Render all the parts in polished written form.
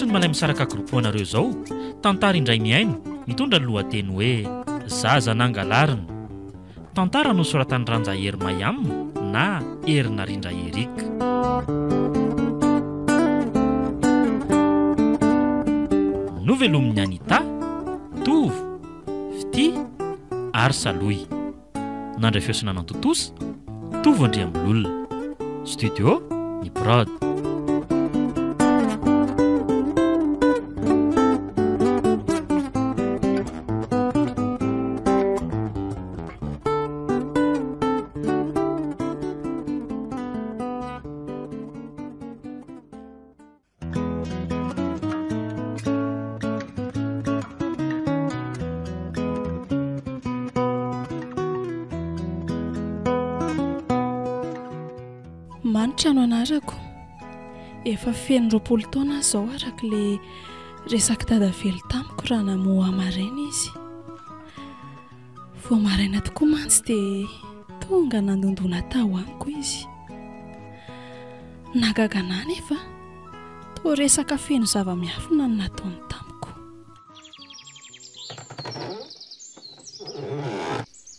Atolotry ny Malaimisaraka Group ho anareo izao, tantara indray mihaino, mitondra ny lohateny hoe Zaza nangalarina. Tantara nosoratan'i Ranja Hery Mayam na Hery Narindra Eric. Novelomin'i Anita, Tovo, Fitia ary Salohy. Nandray feo sy nanantontosa, Tovo Andriamilolona. Studio, Ny Prod. Manitra no anarako. Efa feno 20 taona aho izao araka ilay resak'i Dadavelo tamiko raha namoha ahy maraina izy. Vao maraina tokoa mantsy dia tonga nandondona tao amiko izy. Nahagaga anà anefa, toa resaka feno zava-miafina no nataony tamiko.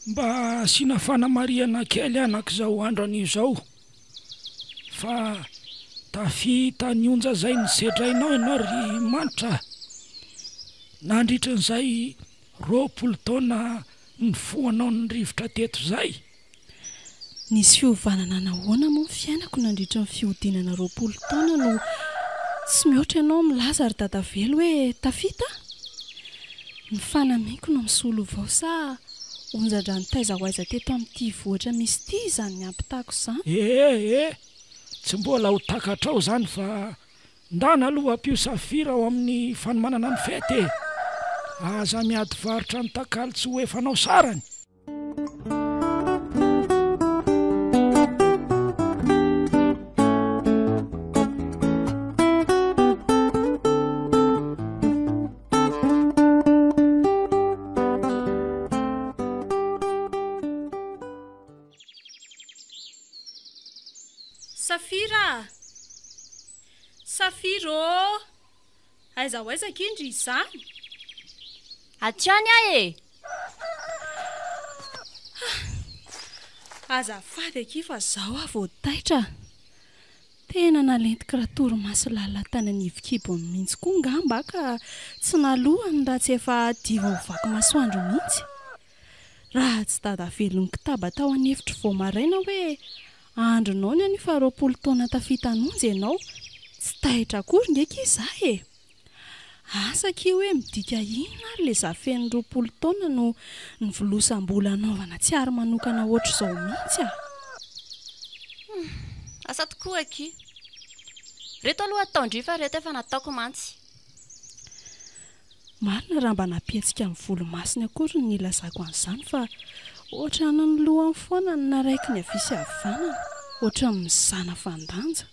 Mba asiana fanamarihana kely anaka izao andro anio izao fa tafita ny onja izay nosedrainao ianao ry Manitra a! Nandritran'izay 20 taona nifohanao ny rivotra teto izay. Nisy fiovana nanahoana moa ny fiainako nandritra ny fihodinana 20 taona no tsy mihoatra ianao milaza ry Dadavelo hoe tafita a? Ny fanamiako no misolo vao sa onjan-drano taiza ho aiza teto amin'ity vohitra misy ity izany niampitako izany? Ee ee, tsy mbola ho takatrao izany fa Ndana aloha ampio safira ao amin'ny fanomanana ny fety e! Aza miady varotra ny takalo tsy ho efanao sarany! Safira a! Safira ô! Aiza ho aiza akia ndry izany? Aty ihany aho e! Azafady akia fa zao aho vao taitra. Tena nalentiky ratorimaso lalina tany anivon-kibony mihitsy koa ngamba aho ka tsy nalohany raha tsy efa hadiva ho vaky masoandro mihitsy. Raha tsy dada velon'ny kitaba tao an'efitro vao maraina hoe andronao ny anio fa 20 taona tafita an'onja ianao, tsy taitra akory nge ki za e! Asa akia hoe midika inona ary le za feno 20 taona no nivolosam-bola hanaovana tsiary manokana ohatr'izao mihitsy a! Humm, asa tokoa akia. Reto aloha ataon-dry fa reto efa nataoko mantsy. Marina raha mba nampihetsika ny volomasony akory ny nilazako an'izany fa ohatran'ny ny lohany foana no naraiky ny havia sy havanana, ohatran'ny mizana fandanja.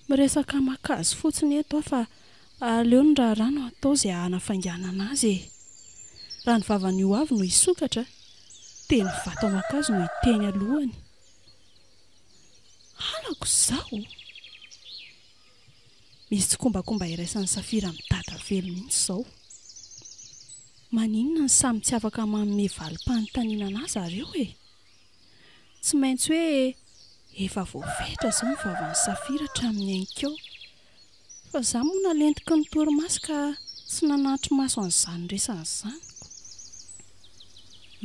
Miresaka aman-kazo fotsiny eto aho fa aleo ny raharaha no atao izay hanafainganana azy e! Raha ny vavan'ny ho avy no hisokatra dia ny vato aman-kazo no hiteny alohany. Halako izao! Misy tsikombakomba iraisan'i Safira amin'i Dadavelo mihitsy izao. Maninona no samy tsy afaka manome valim-panontaniana anà zareo e? Tsy maintsy hoe efa voafetra izao ny vavan'i Safira hatramin'ny ainkeo. Fa izaho moa nalentiky ny torimaso ka tsy nanatri-maso an'izany resany izany.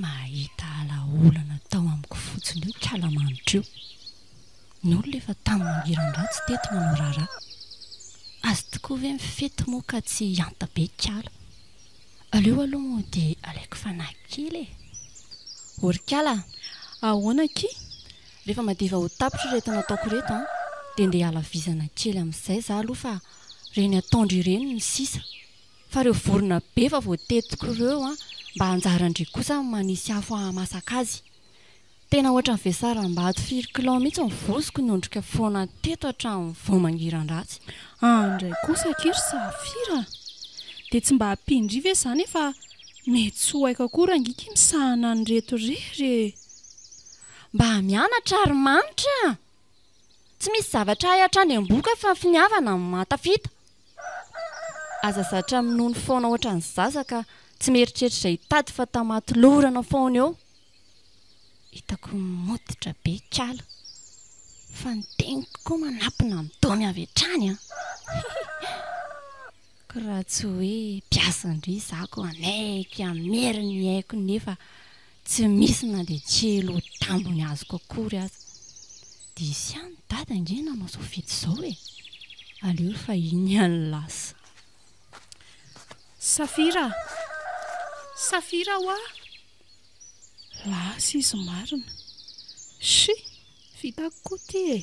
Mahita ala olana tao amiko fotsiny io kalamanitra io. Ny olona efa tany mangiran-dratsy teto nanao raharaha. Azy tokoa ve ny fety moa ka tsy hihanta be kala. Aleo aloha moa dia alaiko fanahy kely e. O ry kala a! Ahoana akia? Rehefa madiva ho tapitra ireto nataoko ireto an, dia ndeha hiala vizana kely amin'izay za aloha fa ireny ataondry ireny ny sisa. Fa ireo vorona be efa voatetiko ireo an, mba anjaran-dry kosa ny manisy afo hahamasaka azy. Tena ohatran'ny vesaram-bato firy kilao mihitsy ny vozoko niondrika foana teto hatramin'ny vao mangiran-dratsy. Any indray kosa akia ry Safira a! Dia tsy mba ampian-dry ve izany efa mety tsy ho haiko akory ange ky misahana an'ireto irery e! Mba mianatra ry Manitra a! Tsy misy zavatra hay hatrany am-bohoka fa finiavana no mahatafita. Aza zatra minono foana ohatran'ny zaza ka tsy mieritreritra izay hitady fa tamatolorana foana eo. Hitako mototra be kala. Fa ny teniko koa manapina midomy avy hatrany an! Hihi. Ko raha tsy hoe mpiasan-dry za ko hanaiky hamery ny aiko nefa tsy misy na dia kely ho tambiny azoko akory aza. Diso ihany dada ange nanao izao fety izao e! Aleo fa iny ihany lasa. Safira a! Safira hoa! Lasa izy marina. Shi! Vitako koa ity e!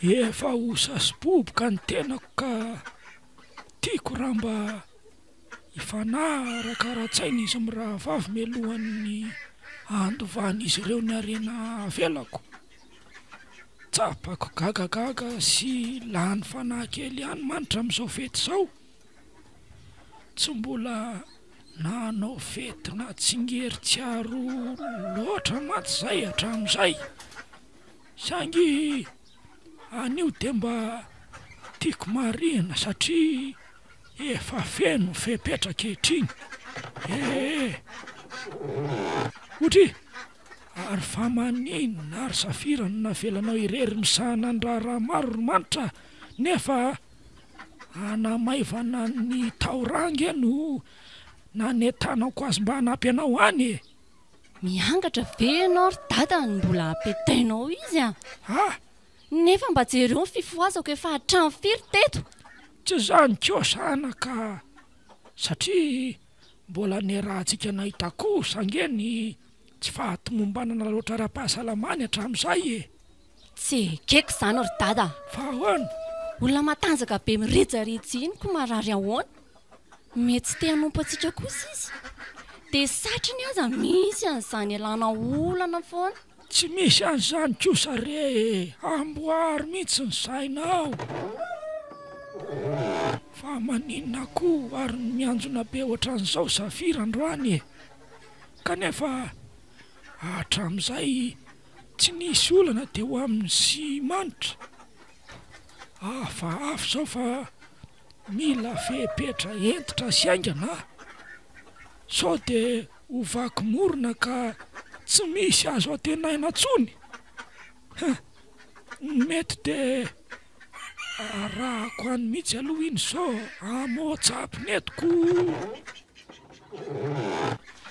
Efa ho sasi-boboka ny tenako ka tiako raha mba hifanaraka ara-tsaina izy mirahavavy mialohan'ny handovan'izy ireo ny harena avelako. Tsapako gagagaga sy lany fanahy kely ihany manitra amin'izao fety izao. Tsy mbola nanao fety na tsingerin-tsiaro loatra mantsy izay hatramin'izay. Saingy anio dia mba tiako marihina satria efa feno ny fepetra ankehitriny ee! Otri! Ary fa maninona ary Safira no navelanao irery misahana ny raharaha maro ry Manitra nefa hanamaivana ny Taora ange no nanentanako azy mba hanampy anao any e! Miangatra ve ianao ry dada no mbola ampetainao izy a? Ah! Nefa mba jereo ny fifohazako efa hatramin'ny firy teto? Tsy izany kosa anaka satria mbola niarahantsika nahita kosa ange ny tsy fahatomombanana loatra ara-pahasalamany hatramin'izay e! Tsy ekeko izany ry dada a! Fa ahoana? Olona matanjaka be mirejareja iny ko marary ahoana? Mety tsy te hanompo antsika kosa izy. Dia satriny aza misy an'izany ialana olana foana. Tsy misy an'izany kosa re e! Amboary mihitsy ny sainao. Fa maninona koa ary no mianjona be ohatran'izao Safira androany e? Kanefa hatramin'izay tsy nisy olana teo aminy sy Manitra. Hafahafa izao fa Mila fepetra hentitra sy haingana a! Sao dia ho vaky morona ka tsy misy azo antenaina intsony? Hein! Ny mety dia arahako any mihitsy aloha iny sao hamoatsapy ny entiko!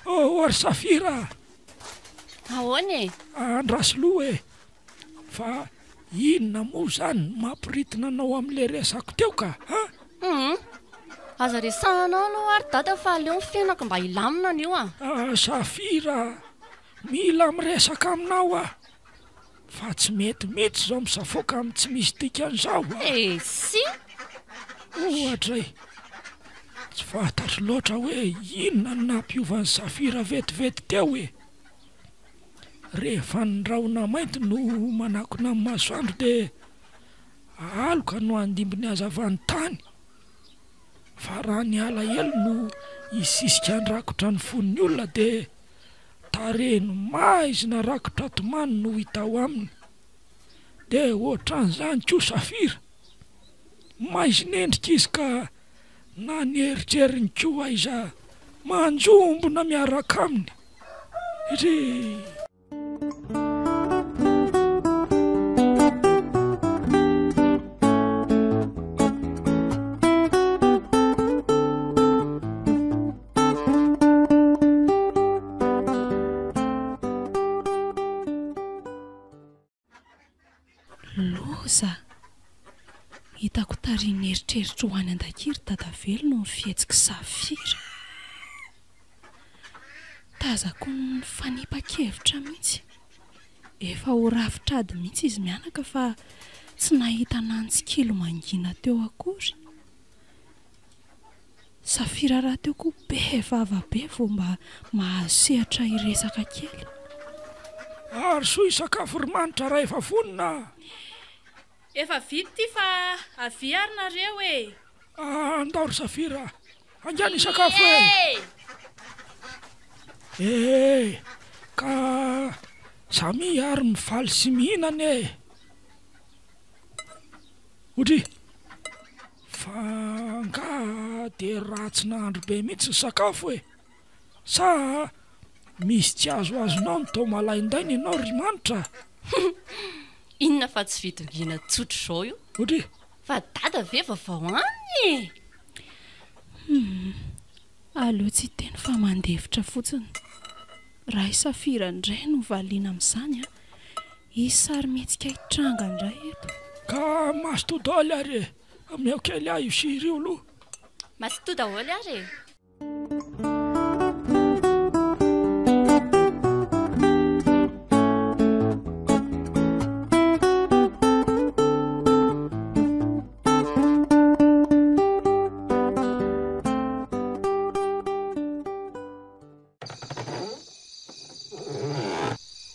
Oh ry Safira a! Ahoana e? Andraso loha e! Fa inona moa izany no mampiritina anao amin'ilay resako teo ka a? Hum! Aza resahana aloha ary dada fa aleo ny fiainako mba hilamina anio a! Ah Safira a! Mila miresaka aminao aho fa tsy mety mihitsy izao misafoaka amin'ny tsy misy dikany izao a! Eh si! Ohatra e! Tsy fantatro loatra hoe inona no nampiova an'i Safira vetivety teo e! Rehefa ny rahona mainty no manakona ny masoandro dia aloka no handimby ny hazavan'ny tany, fa raha ny alahelo no hisisika handrakotra ny fon'ny olona dia tarehiny maizina rakotra tomany no hita ao aminy. Dia ohatran'izany koa Safira, maizin'endrika izy ka na ny eritreriny koa aiza manjombona miaraka aminy. Ry. Loza! Hitako tarihin'ny eritreritro ho any an-dakiry Dadavelo noho ny fihetsik'i Safira. Tazako nifanipa-kevitra mihitsy. Efa ho rafitr'ady mihitsy izy mianaka fa tsy nahita nantsikilo mangina teo akory. Safira rahateo koa be vava be vao mba mahazo sehatra hiresaka kely. Arosoy sakafo ry Manitra raha efa vonona a! Efa vita ity fa avia ary nareo e! Andao ry Safira a! Angaha ny sakafo e! E! Ka samia ary mifaly sy mihinana e! Odry! Fa angaha dia ratsy nahandro be mihitsy ny sakafo e! Sa misy tsy azoazonao ny toa malaindaina ianao ry Manitra a! Inona fa tsy fidongina tsotra izao io? Odry! Fa dada ve vaovao any e? Humm, aleo tsy hiteny fa mandefitra fotsiny. Raha i Safira indray no valiana amin'izany an, hisy sarimihetsika hitranga indray eto. Ka mazotoa daholo ary e! Omeo kely ahy io sira io aloha. Mazotoa daholo ary e!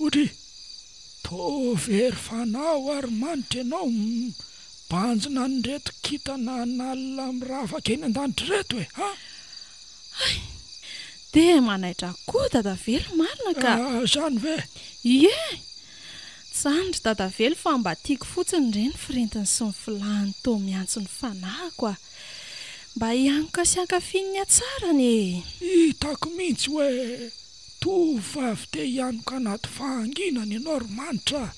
Odry, toa very fanahy ary manitra ianao mibanjina an'ireto kintana an'alina miravaka eny an-danitra ireto e! Ha? Hay! Dia manaitra koa Dadavelo marina ka! Ah, izany ve? Ie! Tsy izany ry Dadavelo fa mba tiako fotsiny ireny firentiny sy ny filahany toa miantso ny fanahiko ah! Mba hianoka sy hankafy ny hatsarany e! Hitako mihitsy hoe tovovavy te hianoka anaty fahanginana ianao ry Manitra a!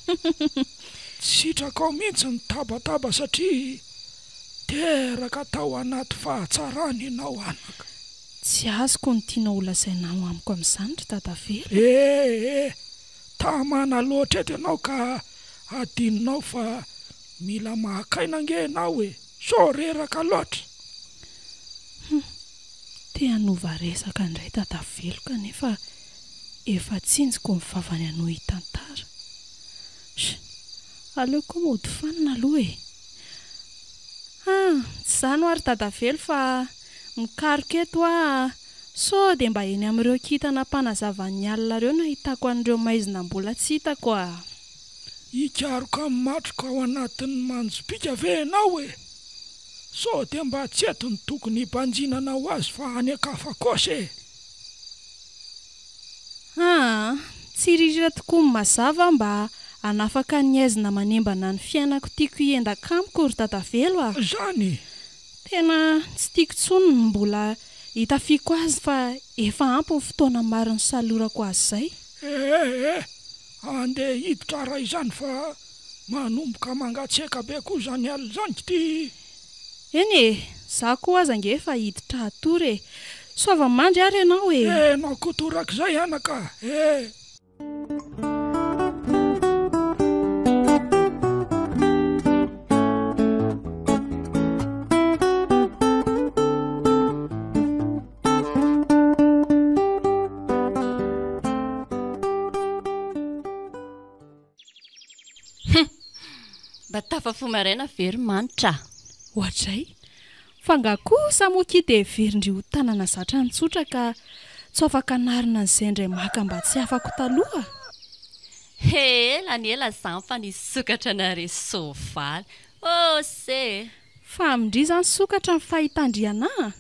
Tsy sitrakao mihitsy ny tabataba satria teraka tao anaty fahatsarana ianao anaka. Tsy azoko ny tianao holazaina ao amiko amin'izany ry Dadavelo a! Eh eh! Tamana loatra eto ianao ka adinonao fa mila maka aina ange ianao e! Sao reraka loatra? Hum! Te hanova resaka indray Dadavelo kanefa efa tsinjoko ny vavany hanohy hitantara. Sh! Aleoko mody fanina aloha e! Ah! Tsy izany hoa ry Dadavelo fa mikaroka eto hoa sao dia mba eny amin'ireo kintana mpanazava ny alina ireo no ahitako an'ireo maizina mbola tsy hitako ah! Hikaroka ny matroka ao anatin'ny manjopika ve ianao e? Sao dia mba tsy eto no tokony hibanjinanao azy fa any an-kafa kosa e? Aa, tsiririra tokoa ny mazava mba hanafaka ny haizina manembana ny fiainako tiako hiendaka amiko ry Dadavelo a! Zany? Tena tsy tiako intsony ny mbola hitafiako azy fa efa ampy ny fotoana maro nisalorako azy izay. Eh eh! Andeha hiditra raha izany fa manomboka mangatsiaka be koa izany alina izany k'ty. Eny e, za koa aza ange efa hiditra hatory e. Soava mandry ary ianao e. Enao koa torak'izay anaka e. Hum! Mba tafafoha maraina ve ry Manitra a? Oadray! Fa angaha kosa moa ity dia heverin-dry ho tanana zatra nitsotra ka tsy ho afaka hanarina an'izay indray maka mba tsy afako taloha? He ela ny ela zany fa nisokatra nareo soavaly. Ose e! Fa amin-dry izany sokatra ny fahitan-dry anà a!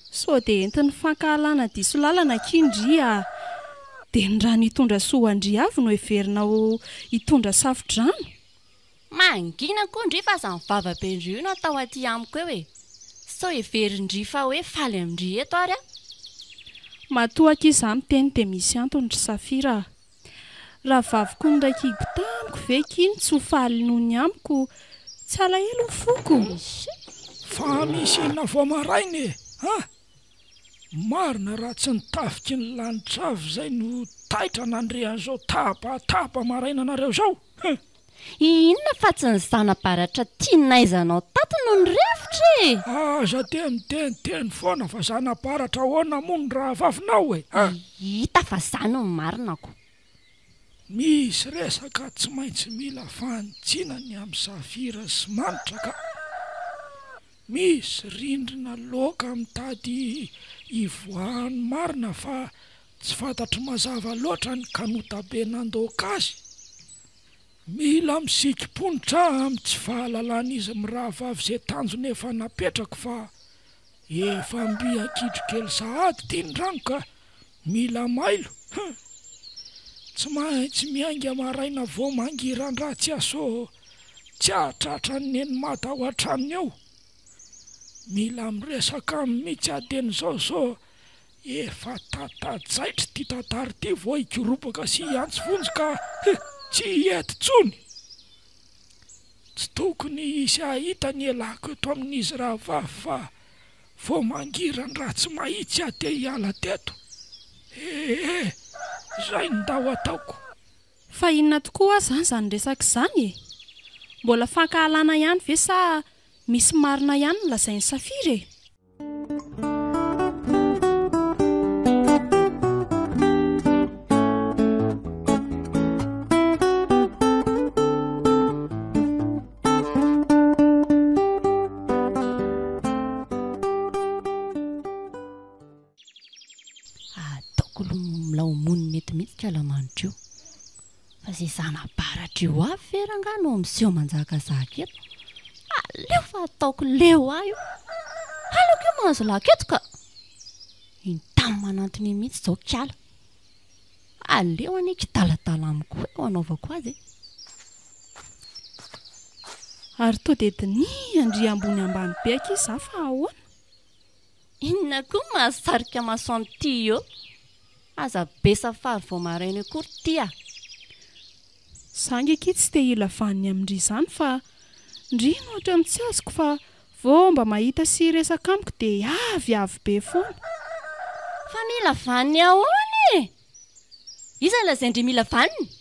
Sao dia entin'ny fankahalana diso lalana akia ndry a! Dia ny rano hitondra soa ho an-dry avy no heverina ho hitondra safo-drano? Mangina koa ndry fa aza ny vava be ndry io no atao aty amiko eo e! Sao heverin-dry fa hoe faly amin-dry eto ary aho? Matoa akia izaho miteny dia misy antony ry Safira a! Rahavaviko niray kibo tamiko ve ky no tsy ho faly noho ny amiko tsy halahelo ny foko? Fa misy inona vao maraina e! A! Marina raha tsy ny tafiky ny lanitra avy izay no taitra nandre an'izao tabataba maraina anareo izao! Hum! Inona fa tsy ny zana-baratra tianaizanao tato no nirefotra e! Aza dia miteniteny foana fa zana-baratra ahoana moa ny rahavavinao e! A! Hita fa za no marina ko. Misy resaka tsy maintsy mila fanitsiana ny amin'i Safira sy Manitra ka! Misy rindrina loaka mitady hivoahan'ny marina fa tsy fantatro mazava loatra ny kanota be nandoaka azy. Mila misikim-ponitra aho amin'ny tsy fahalalan'izy mirahavavy izay tanjona efa napetrako fa efa mby an-kitro kely sahady ity ny rano ka mila mailo hum! Tsy maintsy miainga maraina vao mangiran-dratsy aho sao tsy hahatratra an'i Neny Mada ao an-tranony ao. Mila miresaka aminy mihitsy aho dieny izao sao Efa tatajaitra ity tantara ity vao hikoropaka sy hiantso vonjy ka he! tsy hety intsony! Tsy tokony hisy hahita ny elako eto amin'izy rahavavy fa vao mangiran-dratsy mahitsy aho te hiala teto! Ee! Izay no ndao ataoko! Fa inona tokoa aza izany resaka izany e? Mbola fankahalana ihany ve sa misy marina ihany ny lazain'i Safira e? Ataoko aloha milaomonina eto mihitsy kalamanitra io. Fa izay zana-baratra io avy ve rangahy no miseho manjakazaka eto? Aleo fa ataoko leo ahy io. Aleoko io mahazo laka eto ka. Iny tany manantona iny mihitsy izao kiala. Aleo anie kidaladala amiko eo hanaovako azy e. Ary toa dia dinihan-dry ambony ambany be akia izaho fa ahoana? Inona koa no mahasarika maso an'ity eo? Aza be safary vao maraina eo akory ty a! Za nge akia tsy te hila vaniny amin-dry izany fa ndry no ohatran'ny tsy azoko fa vao mba mahita sy hiresaka amiko dia avy avy be foana. Fa mila vaniny ahoana e? Iza no lazain-dry mila vaniny?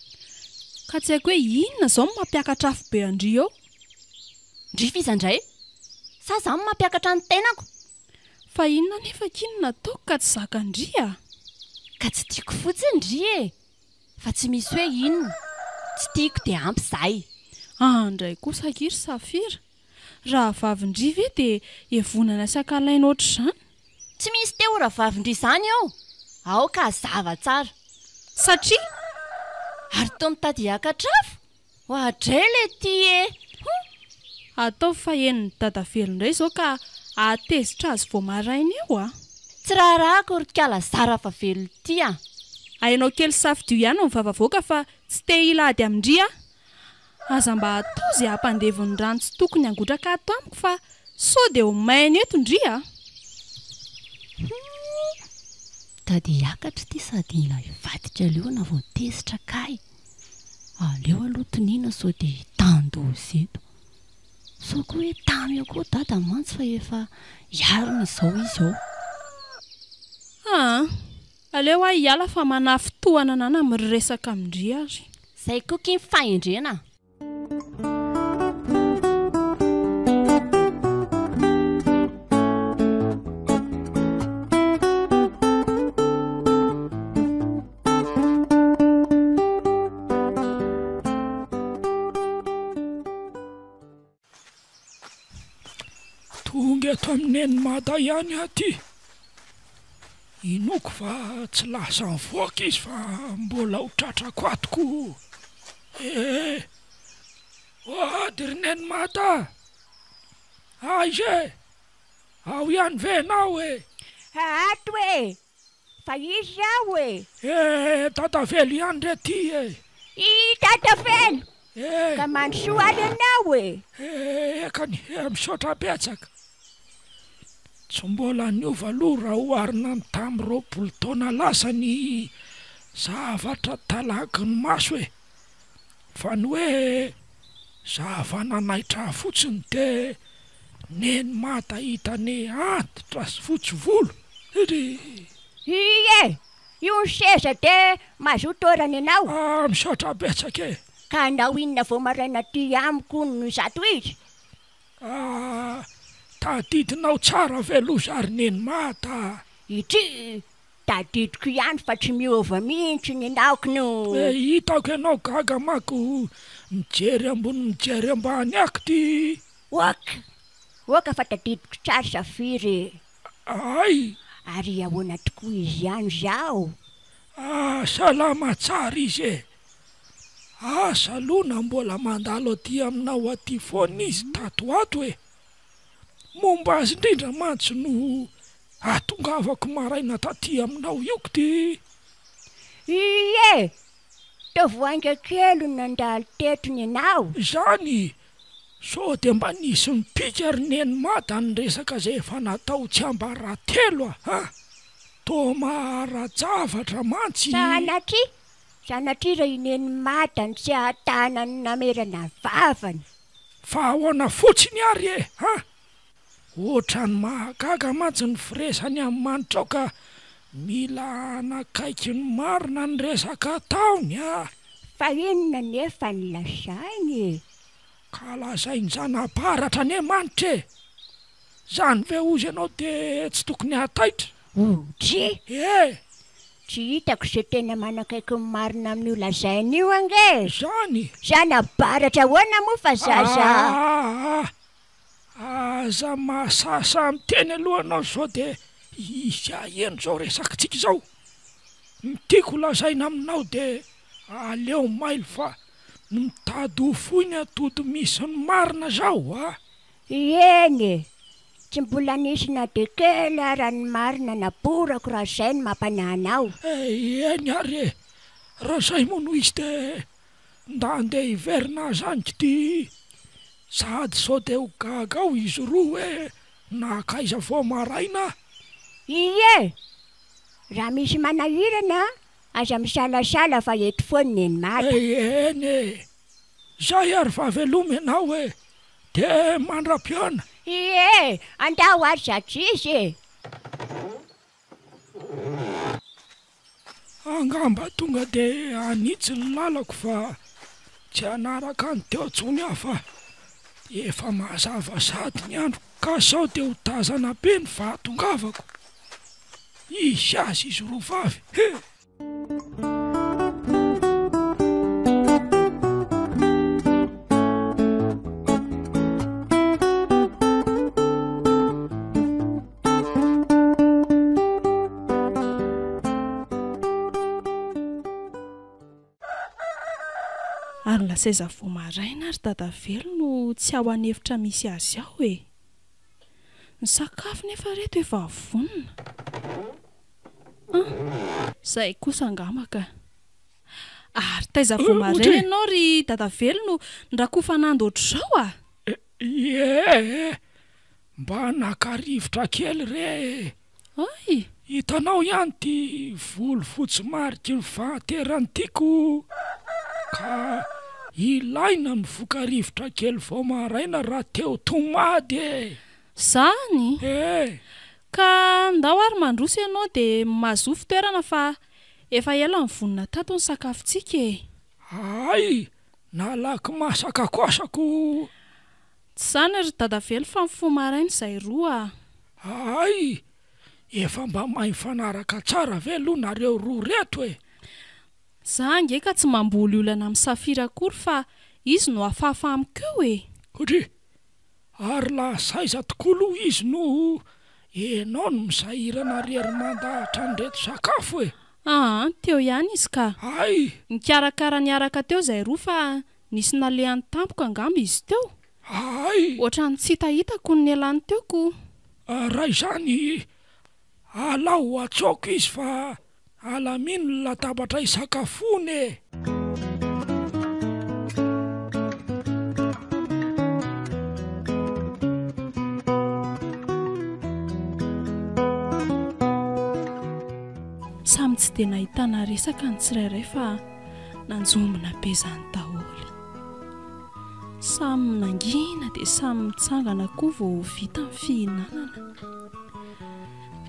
Ka tsy haiko hoe inona izao no mampiakatra afo be an-dry eo? Ndry f'iza indray? Sa za no mampiakatra ny tenako? Fa inona anefa akia no nataoko ka tsy zakan-dry a? Ka tsy tiako fotsiny ndry e! Fa tsy misy hoe inona, tsy tiako dia ampy izay. Aa ndray kosa akia ry Safira, rahavavin-dry ve dia evonana sy ankahalaina ohatr'izany? Tsy misy te ho rahavavin-dry izany eo! Aoka hazava tsara. Satria? Ary toa mitady hiakatra afo? Oadray le ty e! Hum! Ataovy fa henon'i Dadavelo indray izao ka hahatezitra azy vao maraina eo a! Tsy raharahako ry kala zara fa velona ity a! Hainao kely safidio ihany ny vavavoaka fa tsy te hila ady amin-dry aho! Aza mba atao ze hampandevy ny rano tsy tokony hangotraka ato amiko fa sao dia ho maina eto ndry a! Hum! Tady hiakatra ity sady hila hivadika liona vao tezitra kay! Aleo aloha toniana sao dia hitan-doza eto. Sao koa hoe tamy eo koa dada mantsy fa efa hiarina izao izy ao. Aa! Aleo aho hiala fa manafintohana anà miresaka amin-dry ary. Zay koa ky ny fahendrena a! Tonga eto amin'i Neny Mada ihany aho ty. Inoako fa tsy lasa nivoaka izy fa mbola ho tratrako ato ko. Ee. Oady ry Neny Mada a! Aiza e? Ao ihany ve ianao e? Ato e! Fa iza aho e? Eh, Dadavelo ihany re ty e! I Dadavelo! Eh! Ka mandrosoa ary ianao e! Eh, ekany, eh, misaotra betsaka. Tsy mbola niova aloha raha oharina ny tamin'ny 20 taona lasa ny zavatra talaky ny maso e! Fa ny hoe zava-nanaitra ahy fotsiny dia Neny mada hitane antitra sy fotsy volo ry. Ie! Io ny seza de mazoto orana ianao. Ah misaotra betsaka e! Ka hanao inona vao maraina aty amiko hono izato izy? Ah tadidinao tsara ve loza ry neny mada? Ity Tadidiko ihany fa tsy miova mihitsy ny naoko no. Eh hitako ianao gaga manko mijery ambony mijery ambany ako ty. Ok! Ok fa tadidiko tsara Safiry e! Ay! Ary ahoana tokoa izy ihany izao? Ah salama tsara izy e! Asa aloha na mbola mandalo aty aminao aty foana izy tato ho ato e! Momba azy indrindra mantsy no ahatongavako maraina taty aminao io k'ty. Ie! Toa voainga kely no nandalo teto nenao. Izany! Sao dia mba nisy nipika ry Neny Mada ny resaka izay efa natao tsiambaratelo a! Toa mahara-javatra mantsy. Sanatria! Sanatria raha i Neny Mada no tsy ahatana ny namerana vavany. Fa ahoana fotsiny ary e! Ha! Ohatran'ny mahagaga mantsy ny firesany amin'i Manitra ao ka mila hanakaiky ny marina ny resaka ataony a! Fa inona anefa no lazainy e? Ka lazain-janabaratra anie Manitra e! Zany ve hozy ianao de tsy tokony hahataitra? Odry! E! Tsy hitako izay tena manakaiky ny marina amin'io lazainy io ange e! Zany? Zana-baratra ahoana moa fa zaza. Aa! Aza mahasahisahy miteny aloha ianao sao dia hisy haheno izao resakitsika izao. Ny tiako lazaina aminao dia aleo mailo fa ny mitady ho fohy ny atody misy ny marina izao a! Eny e! Tsy mbola nisy na dia kely ara ny marina naborako raha izay no mampanahy anao. Eny ary e! Raha izay moa no izy dia nda andeha hiverina aza any k'ty sady sao dia ho gaga ao izy roa hoe nankaiza vao maraina. Ie! Raha misy manahirana aza misalasala fa eto foana Neny Mada. Eny e! Zay ary fa veloma ianao e! Dia mandra-pihaona. Ie! Andao ary zatry izy e! Angamba tonga dia hanitsy ny lalako fa tsy hanaraka ny teo intsony aho fa efa mazava sahady ny andro ka sao dia ho tazana be ny fahatongavako. Hisy azy izy roa vavy he! Ary lasaiza vao maraina ry Dadavelo no tsy ao an'efitra misy azy ao e! Ny sakafo nefa reto efa vonona. An! Zay kosa angamba ka. Ary taiza vao maraina ianao ry Dadavelo no nirakofan'ando ohatr'izao a! Ie! Mba naka rivotra kely re e! Ay! Hitanao ihany ity volo fotsy mariky ny fahanterany ity ko! Ka ilaina mivoka rivotra kely vao maraina raha te ho tomady e! Zany? E! Ka ndao ary mandroso ianao dia mazoa fitoerana fa efa ela nivonona tato ny sakafontsika e! Hay! Nalaky masaka kosa ko! Tsy izany ry Dadavelo fa mifoha maraina izay roa a! Hay! Efa mba mahay mifanaraka tsara ve aloha nareo roa reto e! Za ange ka tsy mamboly olana amin'i Safira akory fa izy no hafahafa amiko eo e! Odry! Ary lasa aiza tokoa aloha izy no enao no misahirana rery mandahatra an'ireto sakafo e! Aa, teo ihany izy ka! Hay! Nikarakara niaraka teo izay roa fa nisy nalehany tampoka angamba izy teo. Hay! Ohatran'ny tsy hitahitako ny nialany teo ko! Raha izany, alao atsoako izy fa Alamino ny latabatra hisakafoana e! Samy tsy dia nahitana resaka ny tsirairay fa nanjombona be izany daholo. Samy nangina dia samy nitsangana koa vao vita ny fihinanana.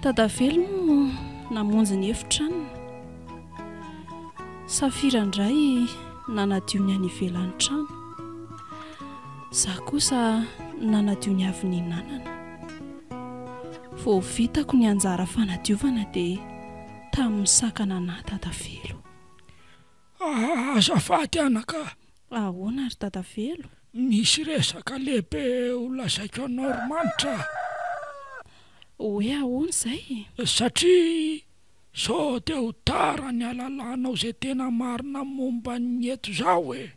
Dadavelo moa namonjy ny efitranony. Safira indray nanadio ny any ivelan'ny trano. Izaho kosa nanadio ny avy nihinanana. Vao vitako ny anjara fanadiovana dia tamin'ny sakana anà Dadavelo. Azafady anaka. Ahoana ry Dadavelo? Misy resaka lehibe ho lazaiko anao ry Manitra a! Hoe ahoana izay? Satria. Sao dia ho tara ny halalanao izay tena marina momba ny eto izao e!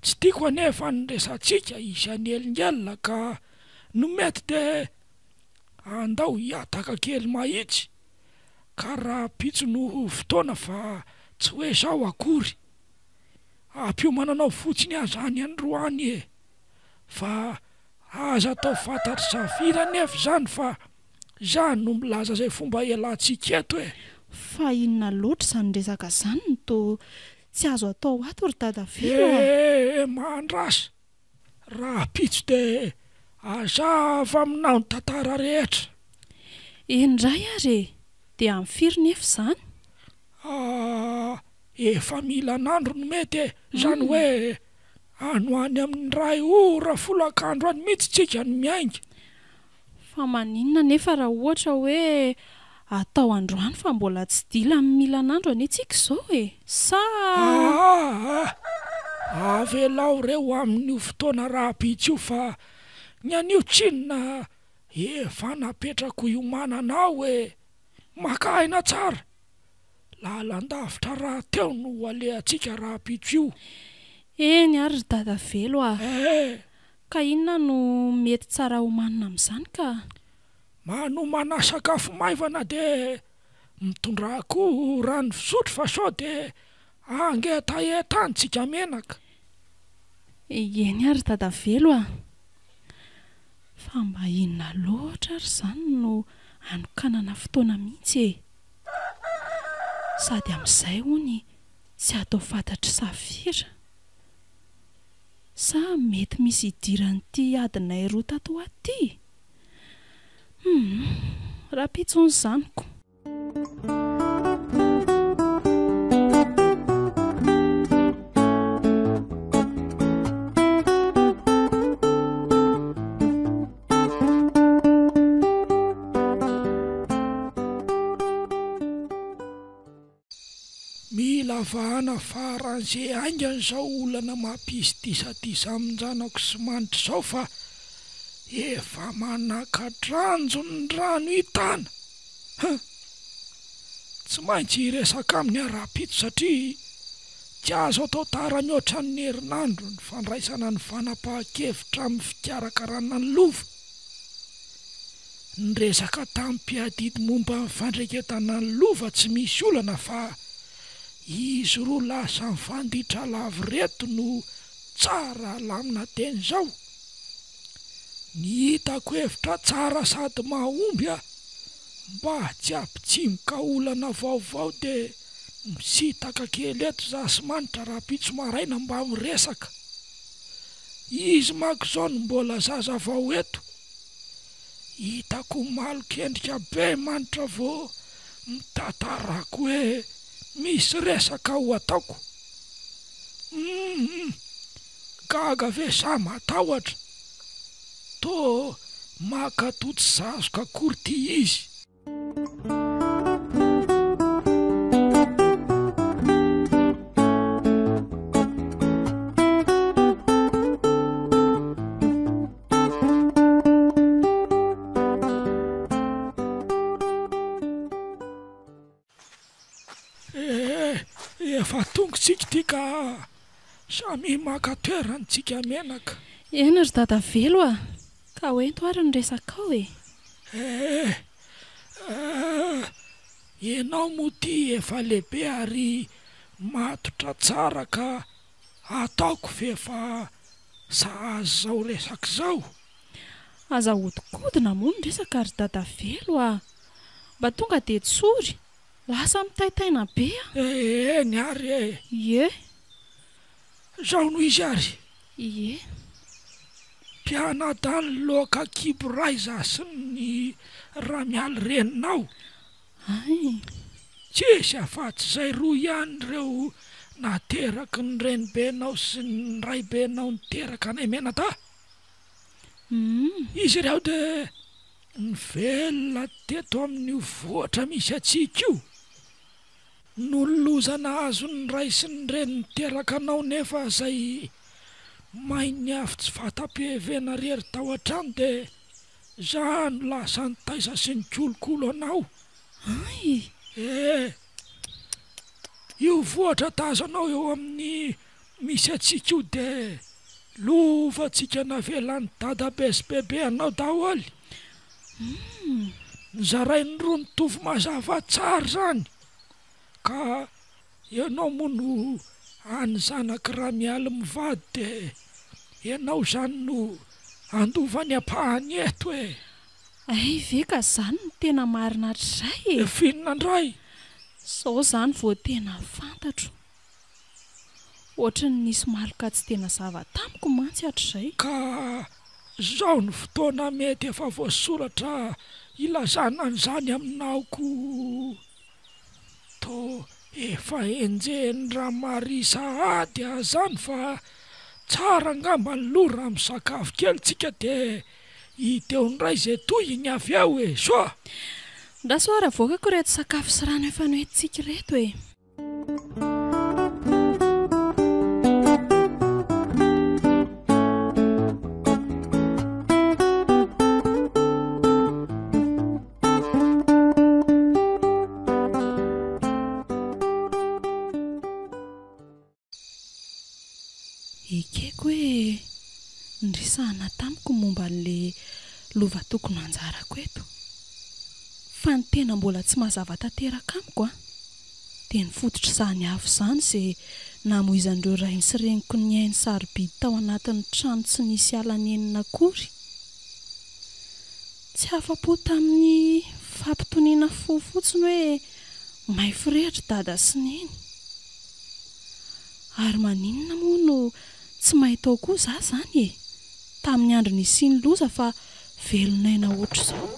Tsy tiako anefa ny resatsika hisy hanelingelina ka no mety dia andao hihataka kely mahitsy ka rahampitso no ho fotoana fa tsy hoe izao akory. Ampiomananao fotsiny aza any androany e! Fa aza atao fantatr'i Safira anefa izany fa za no milaza izay fomba ialantsika eto e! Fa inona loatra izany resaka izany no toa tsy azo atao ato ry Dadavelo a! Eh! Mahandrasa! Rahampitso dia hazava aminao ny tantara rehetra. Eny indray ary e! Dia amin'ny firy nefa izany? Ah! Efa milan'andro no mety e! Izany hoe any ho any amin'ny iray ora folakandro any mihitsy tsika no miainga. Fa maninona anefa raha ohatra hoe atao androany fa mbola tsy dila amin'ny milan'andro anie tsika izao e! Sa. Aa! Avelao re ho amin'io fotoana rahampitso io fa ny anio tsinona efa napetrako hiomanana ao e! Maka aina tsara! Lalan-davitra rahateo no ho alehantsika rahampitso io. Eny ary ry Dadavelo a! Ee! Ka inona no mety tsara homanina amin'izany ka? Manomana sakafo maivana dia mitondrà koa rano fisotro fa sao dia hangetaheta any tsika menaka. Eny ary Dadavelo a! Fa mba inona loatra ary izany no hanokanana fotoana mihitsy e? Sady amin'izay hono tsy atao fantatr'i Safira. Sa mety misy idiran'ity adinay roa tato ho ato ity? Humm, rahampitso hono izany ko. Mila vahana faran'izay haingana izao olana mampisy disadisa amin-janako sy Manitra izao fa efa manaka-dranjo ny rano hitana. Huh! Tsy maintsy hiresaka aminy aho rahampitso satria tsy azo atao tara mihoatra ny herinandro ny fandraisana ny fanapahan-kevitra amin'ny fikarakarana ny lova. Niresaka tamin'ny mpiadidy momba ny fandreketana ny lova tsy misy olana fa izy roa lasa nifanditra lavo reto no tsara alamina teny izao. Ny hitako hevitra tsara sady mahomby a! Mba tsy hampitsimoka olana vaovao de misintaka kely eto za sy Manitra rahampitso maraina mba miresaka. Izy manko zao no mbola zaza vao eto. Hitako malok'endrika be Manitra vao mitantarako hoe misy resaka ho ataoko. Humm! Gaga ve sa matahotra? Toa maka toa tsy sazoka akory ty izy. Eh, efa tonga tsika ity ka samia maka toerana tsika menaka. Eny ry Dadavelo a! Ka hoento ary ny resakao e! Eh, eh, ianao moa ity efa lehibe ary matotra tsara ka ataoko f'efa sahaza izao resaka izao. Aza ahodikodina moa ny resaka ry Dadavelo a! Mba tonga dia tsory, lasa mitaintaina be a! Eny ary e! Ie. Zao no izy ary. Ie. Mpianadahy ny loaka kibo ray za sy ny Ramialy reninao. Hay. Tsisy afatsy zay roa ihany ireo nateraky ny renibenao sy ny raibenao niteraka anay mianadahy. Humm. Izy ireo dia nivelona teto amin'io vohitra misy antsika io. Noho ny loza nahazo ny ray sy ny reny niteraka anao nefa izay main'ny afo tsy fanta-pihevena rery tao an-trano dia za no lasa nitaiza sy nikolokolo anao. Hay! Eh! Io vohitra tazanao eo amin'ny misy antsika io dia lovantsika navelan'i dadabe sy bebe anao daholo. Nozarainy roa mitovy mazava tsara izany ka ianao moa no an'ny zanak'i Ramialy mivady dia ianao izany no handova ny ampahany eto e! Hay ve ka zany no tena marina hatrizay e! F'inona indray? Zao zany vao tena fantatro. Ohatry ny nisy maloka tsy dia nazava tamiko mantsy hatrizay. Ka zao no fotoana mety efa voasoratra hilazana an'izany aminao ko. Toa efa enjehin'i Ramaria sahady aho zany fa tsara angamba ny loha raha misakafo kely tsika dia Hita eo indray izay tohiny avy eo e! Soa! Ndraso ary avoakako ireto sakafo sy rano efa noentintsika ireto e! Ekeko hoe niresahana tamiko momba an'ilay lova tokony ho anjarako eto. Fa ny tena mbola tsy mazava tanteraka amiko an, dia ny fototr'izany afo izany izay namoizan'ireo rainy sy reniko ny ainy sarobidy tao anatin'ny trano tsy nisy ala nenina akory. Tsy afa-po tamin'ny fampitoniana fo fotsiny hoe may forehitra dada sy neny. Ary maninona moa no tsy may tao koa za zany e? Tamin'ny andro nisian'ny loza fa velon'aina ohatr'izao.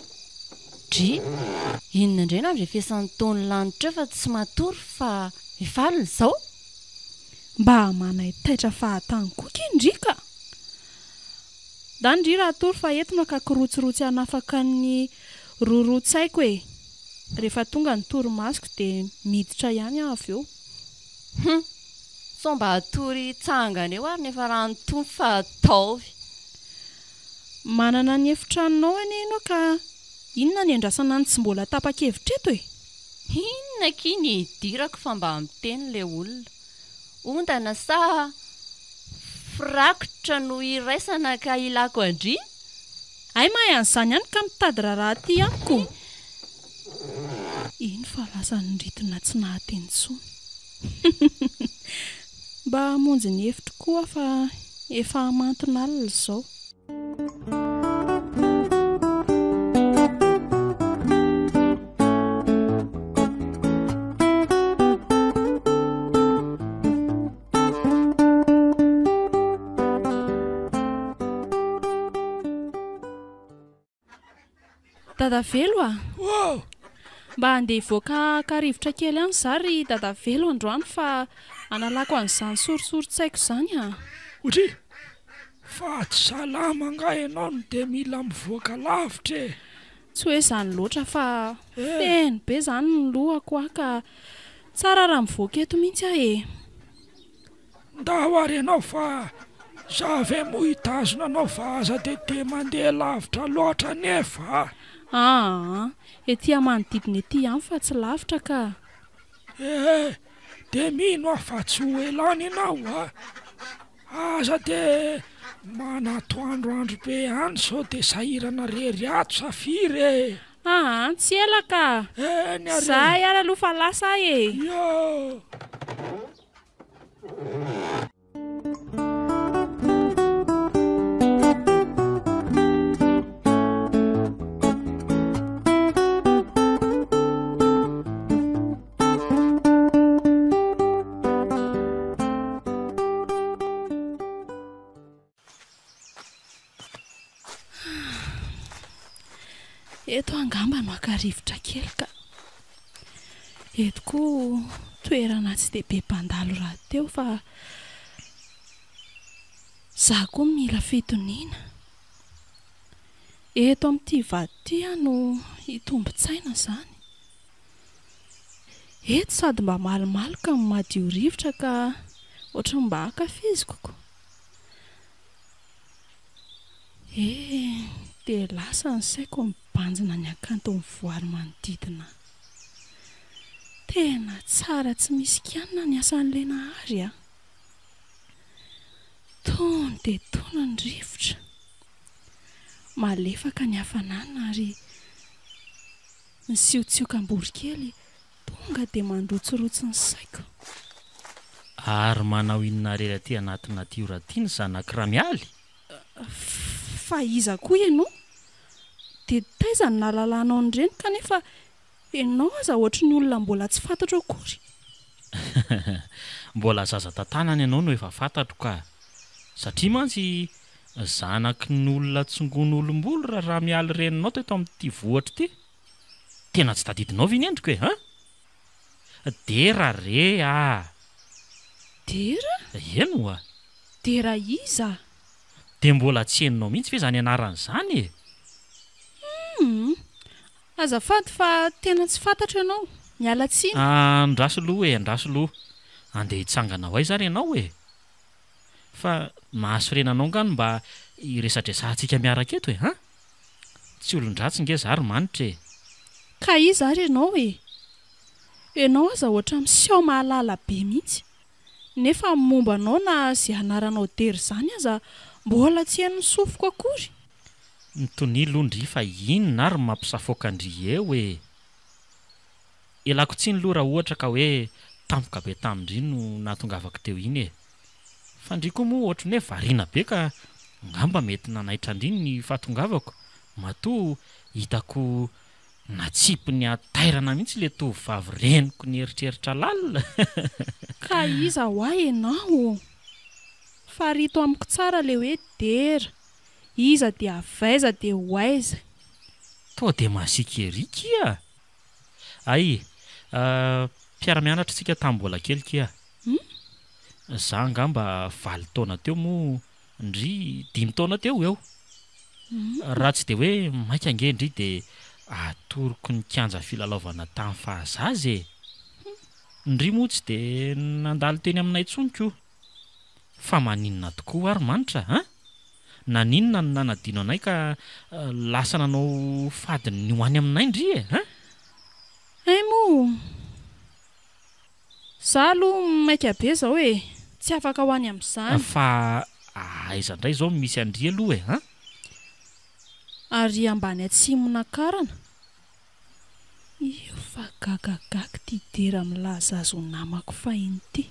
Dry, inona indray no andrefesan'ny taon'ny lanitra eo fa tsy matory fa efa alina izao? Mba manaitaitra fahatany koa ky ndry ka! Ndany ndry raha hatory fa eto maka kirotsirotsy hanafaka ny roroa-tsaiko e! Rehefa tonga ny torimasoko dia miditra ihany aho avy eo. Hum! Sao mba hatory hitsangana eo ary nefa rano tony fa ataovy. Manana ny efitranonao anie ianao ka inona ny andrasana ny tsy mbola tapa-kevitra eto e? Inona akia ny hidirako fa mba miteny le olona. Ondana sa firakotra no iraisana ka ilako an-dry? Hay mahay an'izany ihany ka mitady raharaha aty amiko. Iny fa lasa niritina tsy nahateny intsony. Mba hamonjy ny efitro koa aho fa efa hamantona alina izao. Dadavelo a! Oh! Mba handeha hivoaka haka rivotra kely any za ry Dadavelo androany fa hanalako an'izany sorisorin-tsaiko izany a! Otri! Fa tsy salama angaha ianao no dia mila mivoaka lavitra e! Tsy hoe izany loatra fa feno be izany ny lohako aho ka tsara raha mivoaka eto mihitsy aho e! Ndao ary ianao fa za ve moa hitazona anao fa aza dia dia mandeha lavitra loatra anefa a! Aa, ety manodidina ety ihany fa tsy lavitra ka! Ee, dia mino aho fa tsy ho ela any ianao a! Aza dia manatoandroandro be any sao dia sahirana rery ato Safiry e! Aa, tsy ela ka! Eny ary e! Zay ary aloha fa lasa aho e! Ioo! Eto angamba no haka rivotra kely ka. Eto koa toerana tsy dia be mpandalo rahateo fa za koa mila fitoniana. Eto amin'ity vato ity aho no hitombin-tsaina izany. Eto sady mba malomaloka no madio rivotra ka ohatran'ny mba ankafiziko ko. Eh, dia lasa ny saiko mibanjina ny hakanton'ny voary manodidina ahy. Tena tsara tsy misy kianina ny asan'ilay Nahary a! Tony dia tony ny rivotra. Malefaka ny hafanana ary ny siotsioka-borikely tonga dia mandrotsirotsy ny saiko. Ary manao inona irery aty anaty natiora aty ny zanak'i Ramialy? Fa iza koa ianao? Dia taiza no nahalalanao an'ireny kanefa ianao aza ohatry ny olona mbola tsy fantatro akory? Mbola zaza tantanana ianao no efa fantatro ka! Satria mantsy zanaky ny olona tsongon'olom-bolo raha Ramialy reninao teto amin'ity vohitra ity. Tena tsy tadidinao ve iny endriko e? An? Dera re ah! Dera? Eny oa! Dera iza? Dia mbola tsy henonao mihitsy ve izany anarana izany e? Humm! Azafady fa tena tsy fantatro ianao, miala tsiny. Andraso aloha e, andraso aloha. Andeha hitsangana ho aiza ary ianao e? Fa mahasorena anao angaha no mba hiresadresahantsika miaraka eto e, an? Tsy olon-dratsy nge za ry Manitra e! Ka iza ary ianao e? Ianao aza ohatra miseho mahalala be mihitsy. Nefa ny momba anao na ze anaranao Dera izany aza mbola tsy henon'ny sofiko akory. Mitonia aloha ndry fa inona ary no mampisafoaka an-dry eo e! Ialako tsiny aloha raha ohatra ka hoe tampoka be tamin-dry no nahatongavako teo iny e! Fa ndry koa moa ohatry ny hoe variana be ka ngamba mety nanaitra an-dry ny fahatongavako matoa hitako natsipiny hatairana mihitsy ilay tovovavy reniko nieritreritra lalina. Ka iza hoa ianao? Farito amiko tsara ilay hoe Dera, iza dia avy aiza dia ho aiza? Toa dia masiaka ery kia! Hay, mpiara-mianatra isika tamin'ny mbola kely kia. Za angamba valo taona teo moa ndry dimy taona teo ho eo. Raha tsy dia hoe maika ange ndry dia atoroko ny kianja filalaovana tamin'ny fahazaza e! Ndry moa tsy dia nandalo teny aminay intsony ko! Fa maninona tokoa ary Manitra an? Naninona no nanadino anay ka lasa nanao fady ny ho any aminay ndry e? An? Hay moa! Za aloha maika be zao e! Tsy afaka ho any amin'izany. Fa aiza indray izao no misy an-dry aloha e? An? Ary ambany atsimon'Ankarana. Io fa gagagaga ity Dera milaza azy ho namako fahiny ity.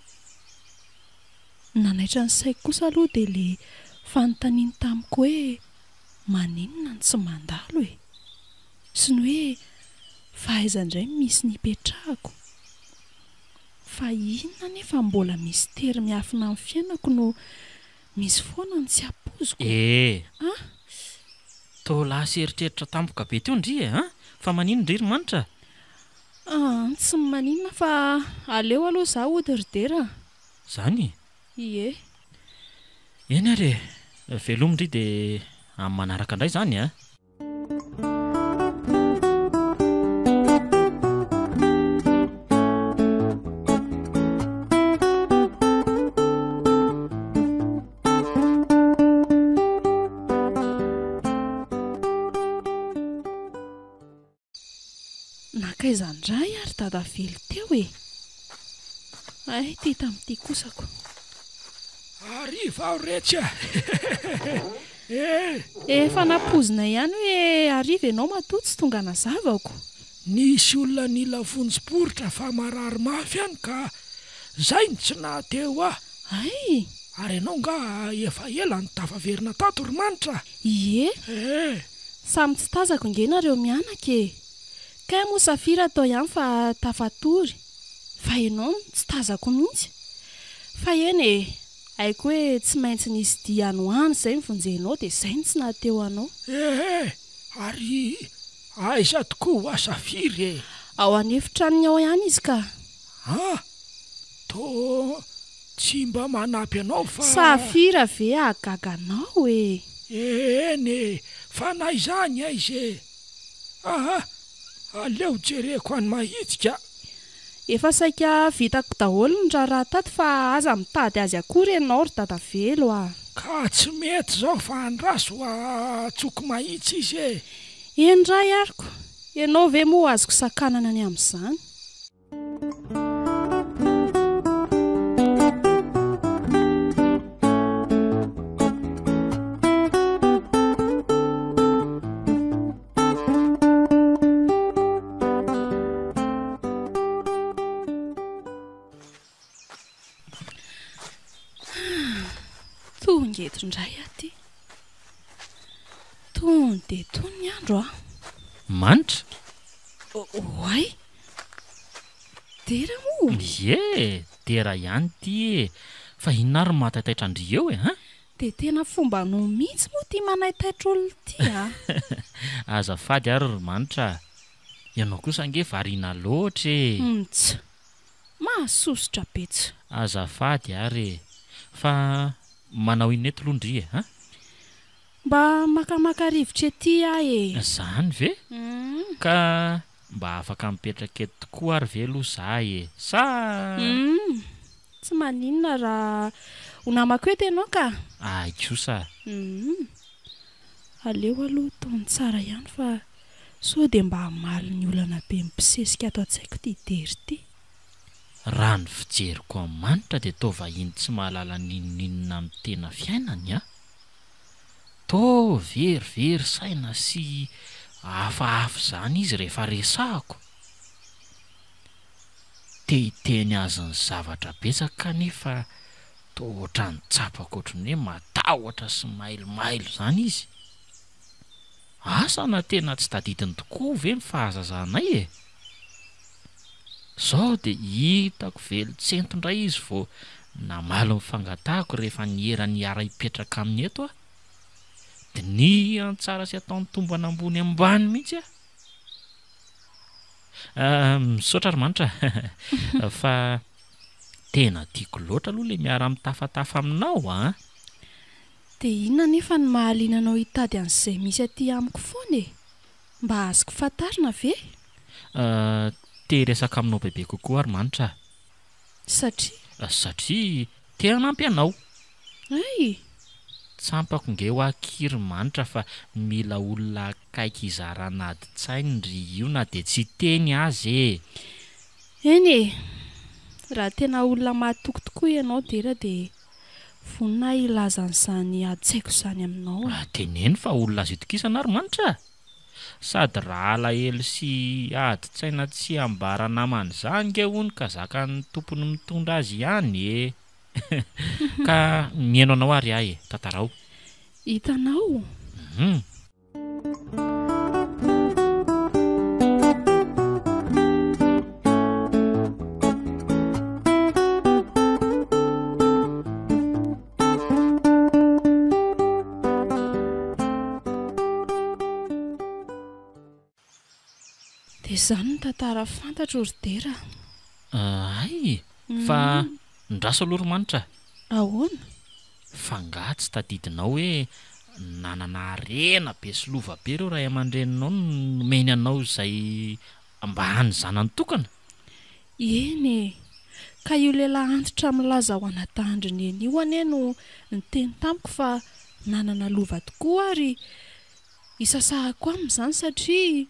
Ny nanaitra ny saiko kosa aloha dia le fanontaniany tamiko hoe maninona no tsy mandalo e? Sy ny hoe fa aiza indray no misy ny hipetrahako? Fa inona anefa mbola mistery miafina amin'ny fiainako no misy foana ny tsy ampoiziko e? Ee. Ah! Toa lasa eritreritra tampoka be teo ndry e an! Fa maninona ndry ry Manitra? Ah, tsy maninona fa aleo aloha za hody ry Dera a! Zany? Ie. Eny ary e! Veloma ndry dia amin'ny manaraka indray izany a! Nankaiza indray ary Dadavelo teo e? Hay ity tamin'ity kosako. Hariva aho retsy a! Eh! Efa nampoizina ihany hoe hariva ianao matoa tsy tonga nazavako. Nisy olona nila vonjy poritra fa marary mafy any ka zay no tsy nahateo ahy. Hay! Ary ianao nga efa ela no tafaverina tato ry Manitra? Ie! Eh! Samy tsy tazako nge nareo mianaka e! Kay moa Safira tao ihany fa tafatory fa ianao no tsy tazako mihitsy. Fa eny e! Haiko hoe tsy maintsy nisy dia any ho any izay nivonjenao dia izay no tsy nahateo anao. Ehe! Ary aiza tokoa hoa Safiry e? Ao an'efitranony ao ihany izy ka. An! Toa tsy mba manampy anao fa. Safira ve hahagaga anao e? Eny e! Fa na izany aiza e! Aha! Aleo jereko any mahitsy ka! Efa saika vitako daholo ny raharaha tato fa aza mitady azy akory ianao ry dadavelo a! Ka tsy mety izao fa andraso atsoko mahitsy izy e! Eny ray ariko, ianao ve moa azoko sakanana ny amin'izany? Very indray aho ity. Tony dia tony ny andro a! Manitra? Oay! Dera moa? Ie, dera ihany ity e! Fa inona ary no mahataitaitra an-dry eo e, an? Dia tena fombanao mihitsy moa ity manaitaitra olona ity a! Azafady ary ry Manitra a! Ianao kosa ange variana loatra e! Mts! Mahasosotra be tsy! Azafady ary e! Fa manao inona eto aloha ndry e, an? Mba makamaka rivotra ety aho e! Zany ve? Ka mba afaka mipetraka eto tokoa ary ve aloha za e? Sa. Humm! Tsy maninona raha ho namako eto ianao ka! Ay kosa! Humm! Aleo aloha tony tsara ihany fa sao dia mba hamaly ny olana be mibosesika ato an-tsaiko ity Dery ity. Raha ny fijeriko an'i Manitra dia toa vahiny tsy mahalala n'inon'inona amin'ny tena fiainany an! Toa verivery saina sy hafahafa izany izy rehefa resahako. Te hiteny azy ny zavatra betsaka kanefa toa ohatran'ny tsapako ohatran'ny hoe matahotra sy mailomailo izany izy. Asa na tena tsy tadidiny tokoa ve ny fahazazanay e? Zao dia hitako velon-tsento indray izy vao namaly ny fangatahako rehefa niera ny hiara-hipetraka aminy eto aho. Dinihany tsara sy ataony tombana ambony ambany mihitsy aho. Ah, misaotra ry Manitra fa tena tiako loatra aloha ilay miara-mitafatafa aminao an! Dia inona anefa no mahaliana anao hitady an'izay misy aty amiko foana e? Mba azoko fantarina ve? Euh, te hiresaka aminao bebe kokoa aho ry Manitra a! Satria? Satria te hanampy anao. Hay! Tsampako nge hoa akia ry Manitra fa mila olona akaiky hizarana adin-tsainy ry io na dia tsy hiteny aza e! Eny e! Raha tena olona mahatoky tokoa ianao Dera dia vonona aho hilaza an'izany adin-tsaiko izany aminao e! Teneno fa olona azo itokisana aho ry Manitra a! Sady raha alahelo sy adin-tsaina tsy ambara namana izany nge hono ka zakan'ny tompony mitondra azy ihany e! Ka mihaino anao ary aho e! Tantarao. Hitanao? Hum. Dia izany ny tantara fantatro ry Dera a. Hay! Fa ndraso aloha ry Manitra a! Ahoana? Fa angaha tsy tadidinao hoe nanana harena be sy lova be ireo ray aman-dreninao nomeny anao izay mba hany zanany tokana? Eny e! Ka io lehilahy antitra milaza ho anadandry neny io anie no niteny tamiko fa nanana lova tokoa ary isasahako aminy izany satria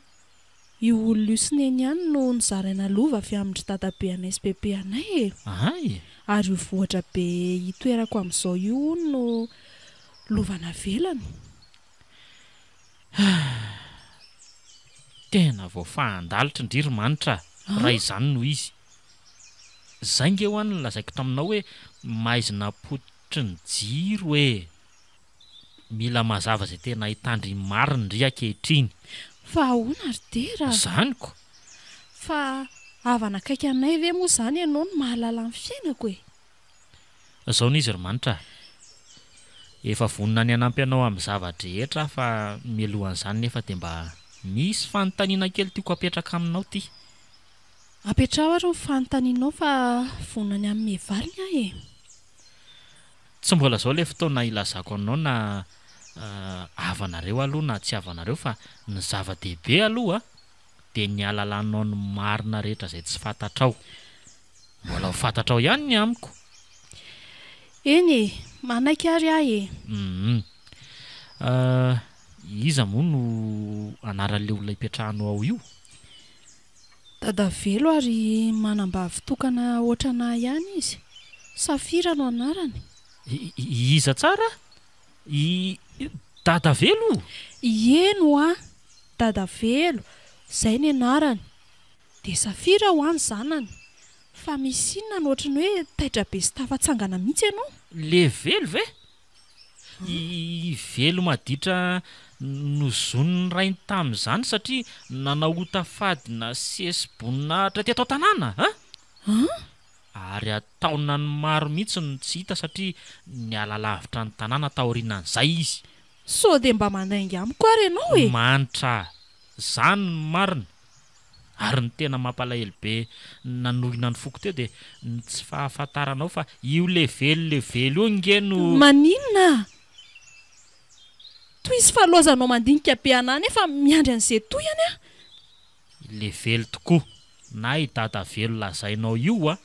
io olona io sy neny ihany no nozaraina lova avy amin-dry dadabe anay sy bebe anay e! Hay! Ary io vohitra be itoerako amin'izao io hono no lova navelany. Tena voafahan-dalitra ndry ry Manitra a! Raha izany no izy. Zay nge hoa no lazaiko taminao hoe maizina pototry ny jiro e! Mila mazava izay tena ahitandry marina ndry ankehitriny. Fa ahoana ry Dera a? Zany ko! Fa havana akaiky anay ve moa izany ianao no mahalala ny fiainako e? Zao ny izy ry Manitra a! Efa vonona ny hanampy anao amin'ny zava-drehetra aho fa mialohan'izany nefa dia mba misy fanontaniana kely tiako hapetraka aminao ity. Apetraho ary ny fanontanianao fa vonona ny hanome valiny aho e! Tsy mbola izao ilay fotoana hilazako anao na havanareo aloha na tsy havanareo fa ny zava-dehibe aloha dia ny hahalalanao ny marina rehetra izay tsy fantatrao. Mbola ho fantatrao ihany ny amiko. Eny e, manaiky ary aho e. Humm. Iza moa no anaran'ilay olona ipetrahanao ao io? Dadavelo ary manambavy tokana ohatran'ahy ihany izy. Safira no anarany. Iza tsara? I Dadavelo? Ieny hoa, Dadavelo, izay ny anarany. Dia Safira hoa ny zanany. Fa misy inona no ohatry ny hoe taitra be sy tafatsangana mihitsy ianao? Levelo ve? I Velo maditra nozonin'ny rainy tamin'izany satria nanao ota fady nasesi-boninahitra teto an-tanàna an! An? Ary an-taonany maro mihitsy no tsy hita satria niala lavitra ny tanàna taorianan'izay izy. Sao dia mba mandainga amiko ary ianao e? Manitra a! Zany no marina! Ary ny tena mampalahelo be nanohina ny foko teo dia ny tsy fahafantaranao fa io levelo levelo io nge no. Maninona? Tohizo fa lozanao mandinika be anah nefa miandry an'izay tohiny aho. I levelo tokoa na i dadavelo lazainao io a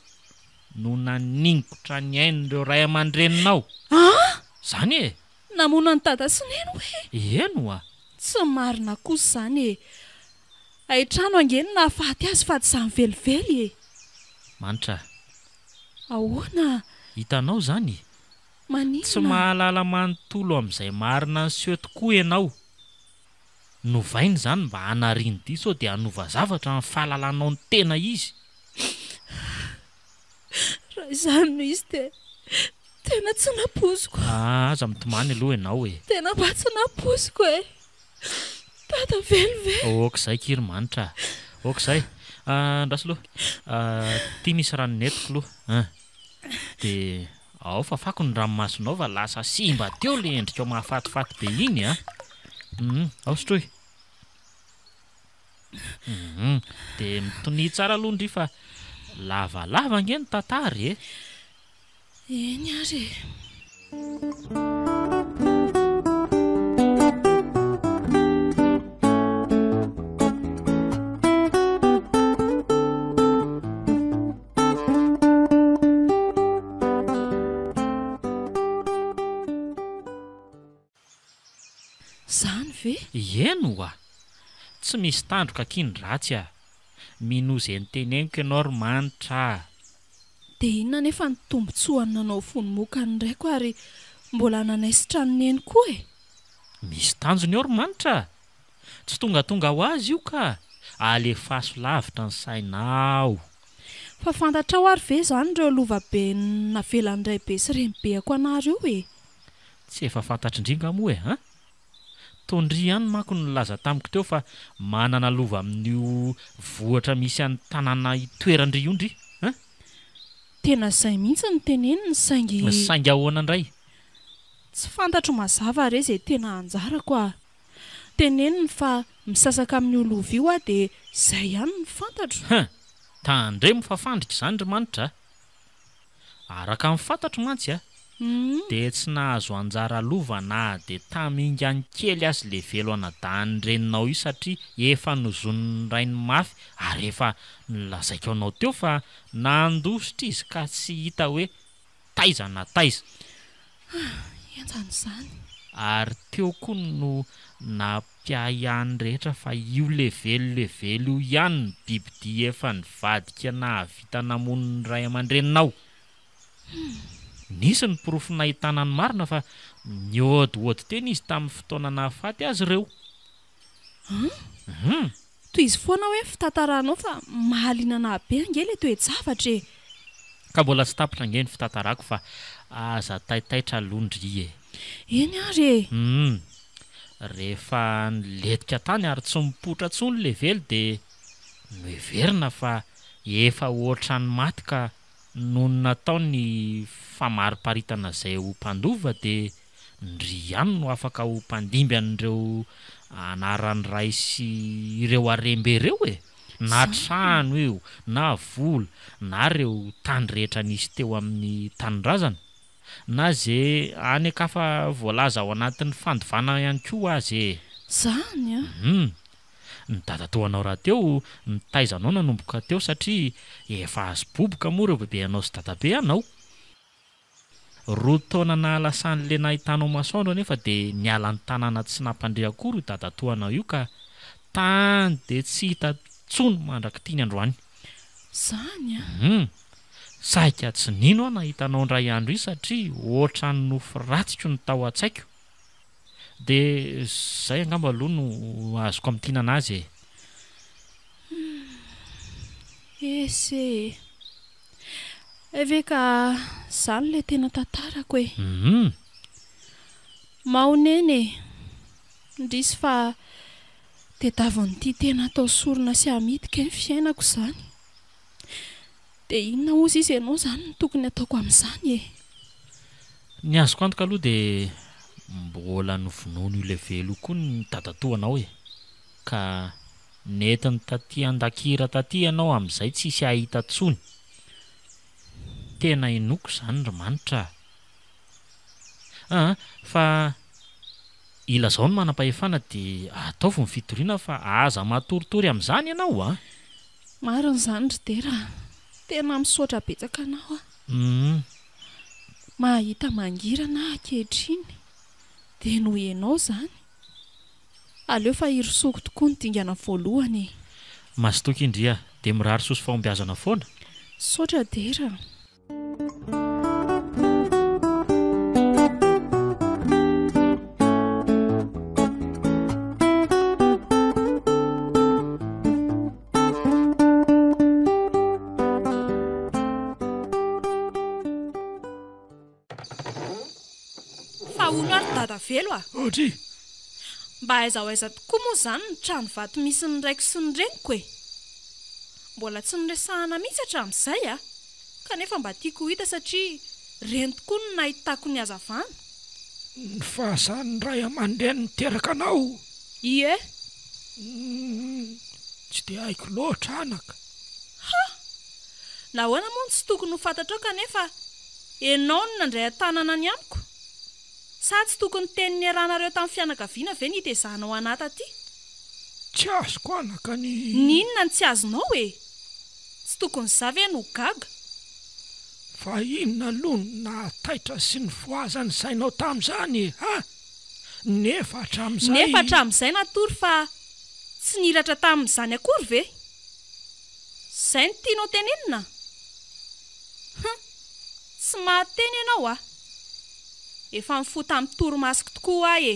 no naningotra ny ain'ireo ray aman-dreninao. An! Zany e! Namono an'i dada sy neny hoe? Eny oa! Tsy marina kosa izany e! Hay trano ange no nahafaty azy fa tsy izany velively e! Manitra a! Ahoana? Hitanao izany? Maninona? Tsy mahalala manontolo amin'izay marina niseho tokoa ianao. Novaina izany mba hanarian-dia sao dia hanova zavatra ny fahalalanao ny tena izy. Raha izany no izy dia tena tsy nampoiziko. Ah, aza mitomany aloha ianao e. Tena mba tsy nampoiziko e. Dada velona ve? Ok izay ki ry Manitra a. Ok izay. Andraso aloha. Ity misy rano nentiko aloha an. Dia ao fafako ny ranomasonao fa lasa simba teo ilay endrikao mahafatifaty be iny a. Hum, ao sotroy. Hum, dia mitonia tsara aloha ndry fa lavalava ange ny tantara e. Eny ary e. Zany ve? Eny oa! Tsy misy tandroka akia ny ratsy a! Minoa ze noteneniko ianao ry Manitra a! Dia inona anefa ny tombotsoany nanao vonomoka ny raiko ary mbola nanaisitra an'i Neny koa e? Misy tanjona eo ry Manitra a! Tsy tongatonga ho azy io ka! Alefaso lavitra ny sainao! Fa fantatrao ary ve izany ireo lova be navelan'ny raibe sy renibeako anah ireo e? Tsy efa fantatr'ndry nga moa e an? Toa ndry ihany manko no nilaza tamiko teo fa manana lova amin'io vohitra misy an'ny tanàna itoeran-dry io ndry an? Tena izay mihitsy no teneniny saingy. Saingy ahoana indray? Tsy fantatro mazava re izay tena anjarako ah! Teneniny fa misasaka amin'io lova io aho dia izay ihany no fantatro. Huh! Tandremo fa fandrika izany ry Manitra a! Araka ny fantatro mantsy a, dia tsy nahazo anjara lova na dia tamingany kely aza le velo anadahin'ny reninao io satria efa nozonin'ny rainy mafy ary efa nolazaiko anao teo fa nandositra izy ka tsy hita hoe taiza na taiza. Henjana izany. Ary teo koa no nampiahiahy ny rehetra fa io levelo levelo io ihany ny bibidia efa nivadika nahavita namono ny ray aman-dreninao. Nisy ny porofo nahitana ny marina fa niôdiôdy teny izy tamin'ny fotoana nahafaty azy ireo. An? Tohizo foana hoe ny fitantaranao fa mahaliana anah be ange le toe-javatra e! Ka mbola tsy tapitra ange ny fitantarako fa aza taitaitra aloha ndry e! Eny ary e! Humm! Rehefa nilentika tany ary tsy nipoitra intsony le velo dia noheverina fa efa ohatran'ny maty ka nony natao ny famariparitana izay ho mpandova dia Ndry ihany no afaka ho mpandimby an'ireo anaran'ny ray sy ireo harembe ireo e! Na trano io, na vola, na ireo tany rehetra nisy teo amin'ny tanindrazana. Na ze any an-kafa voalaza ao anatin'ny fandovana ihany koa aza e! Zany an! Hum! Ny dadatoanao rahateo nitaiza anao nanomboka teo satria efa azo boboka moa ireo bebeanao sy dadabe anao. Roa taona nahalasan'le nahitanao masoandro anefa dia niala ny tanàna tsy nampandre akory io dadatoanao io ka tany dia tsy hita tsony mandrak'ity ny androany. Zany an! Hum! Saika tsy nino aho nahita anao indray andro iny satria ohatran'ny nofy ratsiko ny tao an-tsaiko. Dia zay angamba aloha no azoko amintinana azy e! Hum! Ese e! Hay ve ka zany ilay tena tantarako e! Hum! Mahonena e! Indrisy fa tediavin'ity tena atao sorona sy amidy kay ny fiainako izany. Dia inona hozy izy ianao izany no tokony ataoko amin'izany e? Ny azoko antoka aloha dia mbola novonoin'io levelo io koa ny dadatoanao e! Ka nentiny taty an-dakira taty ianao amin'izay tsisy hahita tsony. Tena inoako izany ry Manitra a! Aa fa ilazao ny manam-pahefana dia ataovy ny fitoriana fa aza matoritory amin'izany ianao a! Marina izany ry Dera a! Tena misaotra betsaka anao aho. Humm. Mahita mangirana aho ankehitriny dia noho ianao izany. Aleo fa hirosoako tokoa ny dingana voalohany e! Mazotoa kindry a! Dia mirary soa sy fahombiazana foana. Misaotra Dera a! Fa hono ary Dadavelo a! Audrey! Mba aiza ho aiza tokoa moa izany ny trano vato misy ny raiko sy ny reniko e? Mbola tsy noresahana mihitsy hatramin'izay a! Kanefa mba tiako ho hita satria reny tokoa no nahitako ny hazavana. Ny fahasahan'ny ray aman-dreny niteraka anao? Ie. Humm, tsy dia haiko loatra anaka. Ha! Nahoana moa no tsy tokony ho fantatrao kanefa enao no nandray an-tanana ny amiko? Sa tsy tokony teny niarahanareo tamin'ny fianakaviana ve ny hitezanao anà taty? Tsy azoko anaka ny. N'inona no tsy azonao e? Tsy tokony za ve no gaga? Fa inona aloha no nahataitra sy nifohaza ny sainao tamin'izany e? Ha? Nefa hatramin'izay. Nefa hatramin'izay natory fa tsy niratra tamin'izany akory ve? Izay no tianao tenenina? Hum! Tsy mahateny ianao a! Efa nifoha tamin'ny torimasoko tokoa aho e!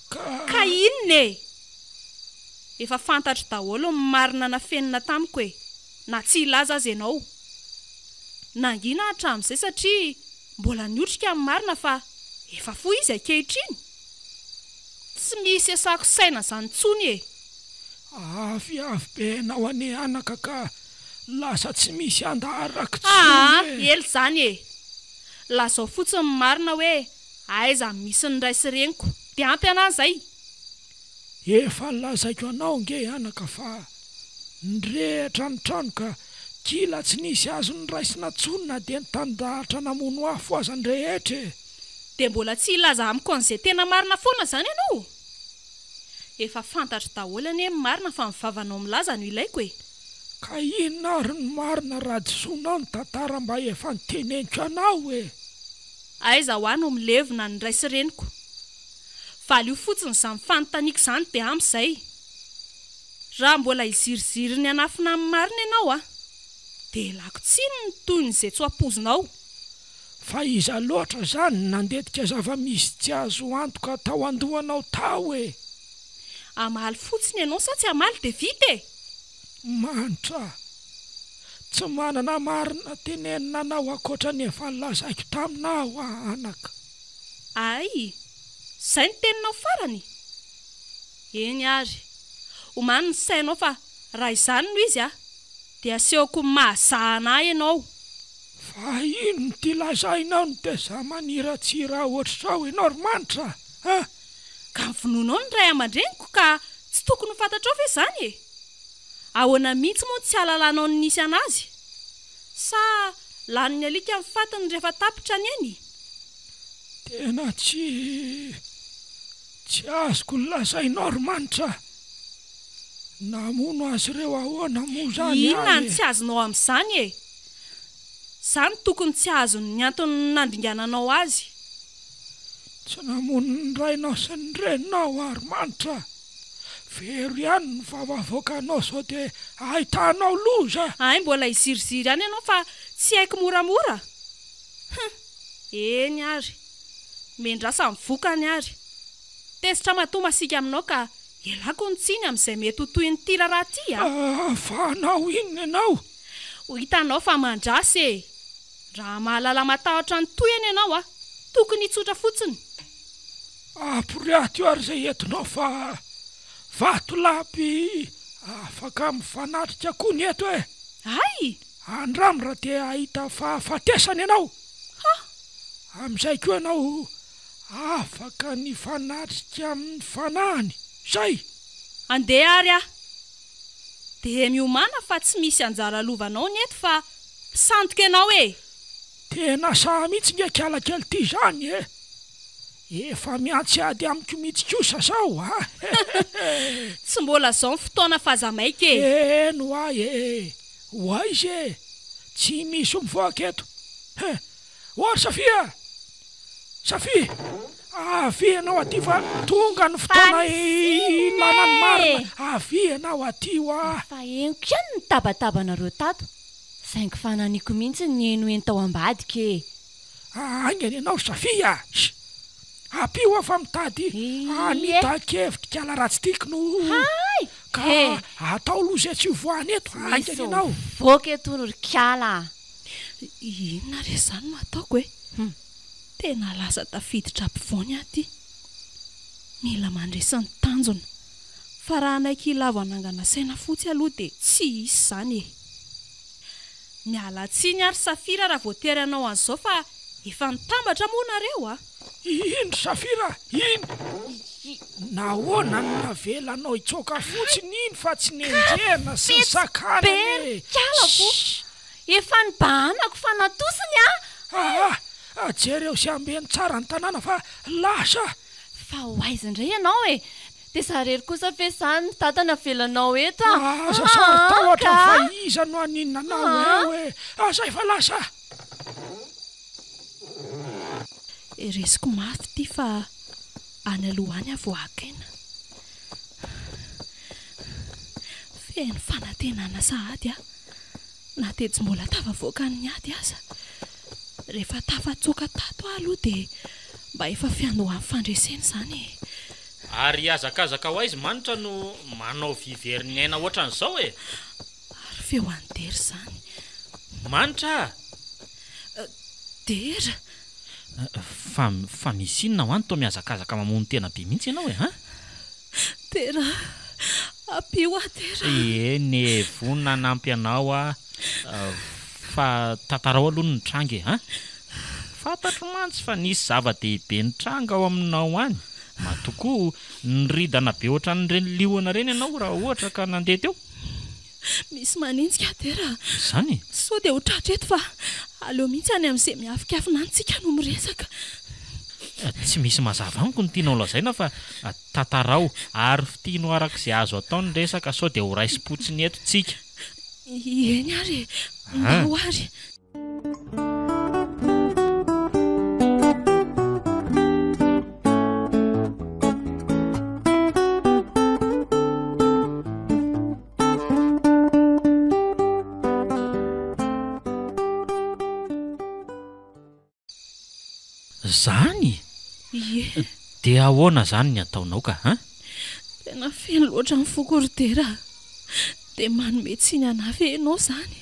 Ka. Ka inona e? Efa fantatro daholo ny marina nafenina tamiko e! Na tsy hilaza aza ianao. Nangina hatramin'izay satria mbola niotrika ny marina fa efa fohy izy ankehitriny. Tsy misy iasako saina izany intsony e! Aviavy be enao anie anaka ka lasa tsy misy andaharako Aa tsony e! ela izany e! Lazao fotsiny ny marina hoe aiza no misy ny ray sy reniko dia ampy anah izay! Efa lazaiko anao nge anaka fa nirehitra ny trano ka kila tsy nisy azo noraisina tsony na dia nitandahatra namono afo aza ny rehetra e! Dia mbola tsy hilaza amiko an'izay tena marina foana izany ianao? Efa fantatro daholo anie ny marina fa ny vavanao milaza no ilaiko e! Ka inona ary ny marina raha disoinao ny tantara mba efa noteneniko anao e! Aiza hoa no milevina ny ray sy reniko? Valio fotsiny izany fanontaniako izany dia ampy izay. Raha mbola hiziriziry ny hanafina ny marina ianao a! Dia elako tsiny ny tohin'izay tsy ho ampoizinao. Fa iza loatra izany no nandetika zava-misy tsy azo antoka tao an-dohanao tao e? Hamaly fotsiny ianao sa tsy hamaly dia vita e! Manitra, tsy manana marina tenenina anao ankoatra ny efa nolazaiko taminao aho anaka. Ay! Izay no teninao farany? Eny ary, omano ny sainao fa raha izany no izy a, dia asehoko ny mahazahana ahy ianao. Fa ino ity lazainao no dia za maniratsira ohatr'izao ianao ry Manitra a! Ka vonoinao ny ray aman-dreniko ka tsy tokony ho fantatrao ve izany e? Ahoana mihitsy moa no tsy hahalalanao ny nisy an'azy? Sa lanin'ny alika ny fatiny rehefa tapitra ny ainy? Tena tsy tsy azoko ny lazainao ry Manitra a! Namono azy ireo ahoana moa izany aho e? Inona no tsy azonao amin'izany e? Za no tokony tsy azony ny antony nandringananao azy. Tsy namono ny rainao sy ny reninao aho ry Manitra a! Vero ihany ny vava avoakanao sao dia ahitanao loza! Hay mbola hiziriziry ihany ianao fa tsy haiko moramora! Hum! Eny ary! Mendrasa ny vokany ary! Tezitra matoa masiaka aminao ka ialako ny tsiny amin'izay mety ho tohin'ity raharaha ity a! Fa hanao inona ianao? Ho hitanao fa mandrasa e! Raha mahalala matahotra ny tohiny ianao a! Tokony hitsotra fotsiny! Aporiato eo ary izay entinao fa vatolampy afaka mifanatrika koa ny eto e! Hay! Andramo raha te hahita fahafatesana ianao. Ha! Amin'izay koa ianao afaka nifanatrika amin'ny fanahiny. Izay! Andeha ary aho. Dia miomàna fa tsy misy anjara lovanao ny eto fa mpisandoka ianao e! Tena sahy mihitsy nge kiala kely ty zany e! Efa miantsy ady amiko mihitsy kosa zao a! Tsy mbola zao ny fotoana fa aza maika e! Eny hoa e! Ho aiza e! Tsy misy mivoaka eto! He! Ory Safia a! Safia! Avia ianao aty fa tonga ny fotoana ilana ny marina! Avia ianao aty hoa! Efa henoko ihany ny tabatabanareo tato, saingy fananiko mihitsy ny henoheno tao ambadika e! Haingana ianao ry Safia a! Sh! Ampio aho fa mitady hanita-kevitra kala ratsy tiako no Hay! Ka atao aloha izay tsy hovoahana eto, haingana ianao! Mivoaka eto hono ry kala a! Inona re izany no ataoko e? Tena lasa tafiditra ampovoany aho ity. Mila mandresy ny tanjona. Fa raha hanaiky hilavo hanangana saina fotsy aloha dia tsy hisy izany e! Miala tsiny ary Safira raha voatery hanao an'izao fa efa nitambatra moa nareo a! Iny ry Safira iny! Nahoana no navelanao hitsoaka fotsiny iny fa tsy nenjehina sy nisakanana e! Shh! Efa nibahanako fa natosiny a! Aa! Jereo sy ambeno tsara ny tanàna fa lasa! Fa ho aiza indray ianao e! Dia za rery kosa ve zany dada navelanao eto a! Aza saro-tahotra fa iza no haninona anao eo e! Aza efa lasa! Resiko mafy ity fa any aloha any aho vao haka aina. Feno fanantenana sahady aho na dia tsy mbola tafavoaka ny ady aza. Rehefa tafatsoaka tato aho aloha dia mba efa fiandohan'ny fandresena izany e! Ary hihazakazaka ho aiza Manitra no manao vy very ny aina hoatran'izao e? Ary feo an'i Dera izany. Manitra a! Dera! Fa, fa misy inona ho any toa mihazakazaka mamono tena be mihitsy ianao e, an? Dera, ampio aho Dera! Eny e, vonona hanampy anao aho, fa tantarao aloha ny nitranga e, an? Fantatro mantsy fa nisy zava-dehibe nitranga ao aminao any. Matoa koa niridana be ohatran'ireny liona ireny ianao raha ohatra ka nandeha teo. Misy manenjika aho Dera a! Izany? Sao dia ho tratra eto fa aleo mihitsy any amin'izay miafikafina any tsika no miresaka. Tsy misy mazava amiko ny tianao lazaina fa tantarao ary fitino araka izay azo atao ny resaka sao dia ho raisim-potsiny eto tsika. Eny ary e! Ndao ary. Zany? Ie. Dia ahoana zany ny ataonao ka an? Tena feno loatra ny foko ry Dera a! Dia manome tsiny anah ve ianao zany?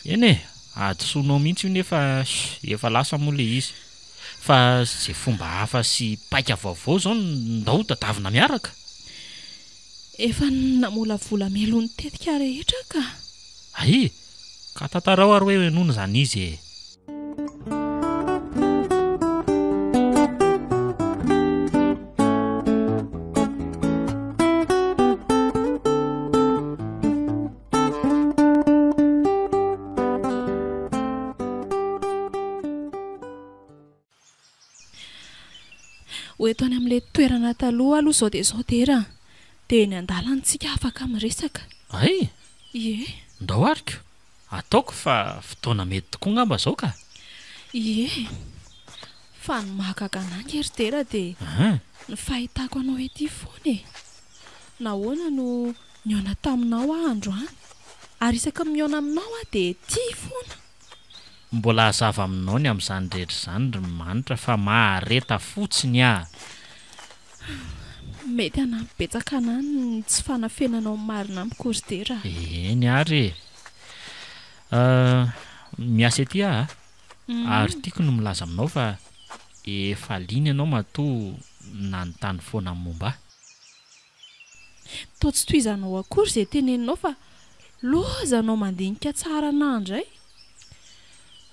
Eny e, hadisoanao mihitsy io nefa efa lasa moa ilay izy. Fa izay fomba hafa sy paika vaovao izao no ndao tadavina miaraka. Efa namolavola mialoha ny tetika rehetra ka. Hay! Ka tantarao ary hoe henoina izany izy e! Ho eto any amin'ilay toerana taloha aloha izao dia izao Dera a! Dia eny an-dalana tsika afaka miresaka. Hay! Ie. Ndao ary ko! Ataoko fa fotoana mety tokoa angamba izao ka! Ie. Fa ny mahagaga anah ange ry Dera dia ny fahitako anao ety foana e! Nahoana no nihaona taminao aho androany? Ary isaky ny mihaona aminao aho dia tia foana. Mbola hazava aminao ny amin'izany rehetra izany ry Manitra fa mahareta fotsiny ah! Mety hanampy betsaka anah ny tsy fanafenanao ny marina amiko ry Dera ah! Eny ary e! Miasa ety aho ah! Ary tiako ny milaza aminao fa. Efa liana ianao matoa nanontany foana ny momba ahy. Toa tsy tohizanao akory izay teneninao fa lozanao mandinika tsara anà indray.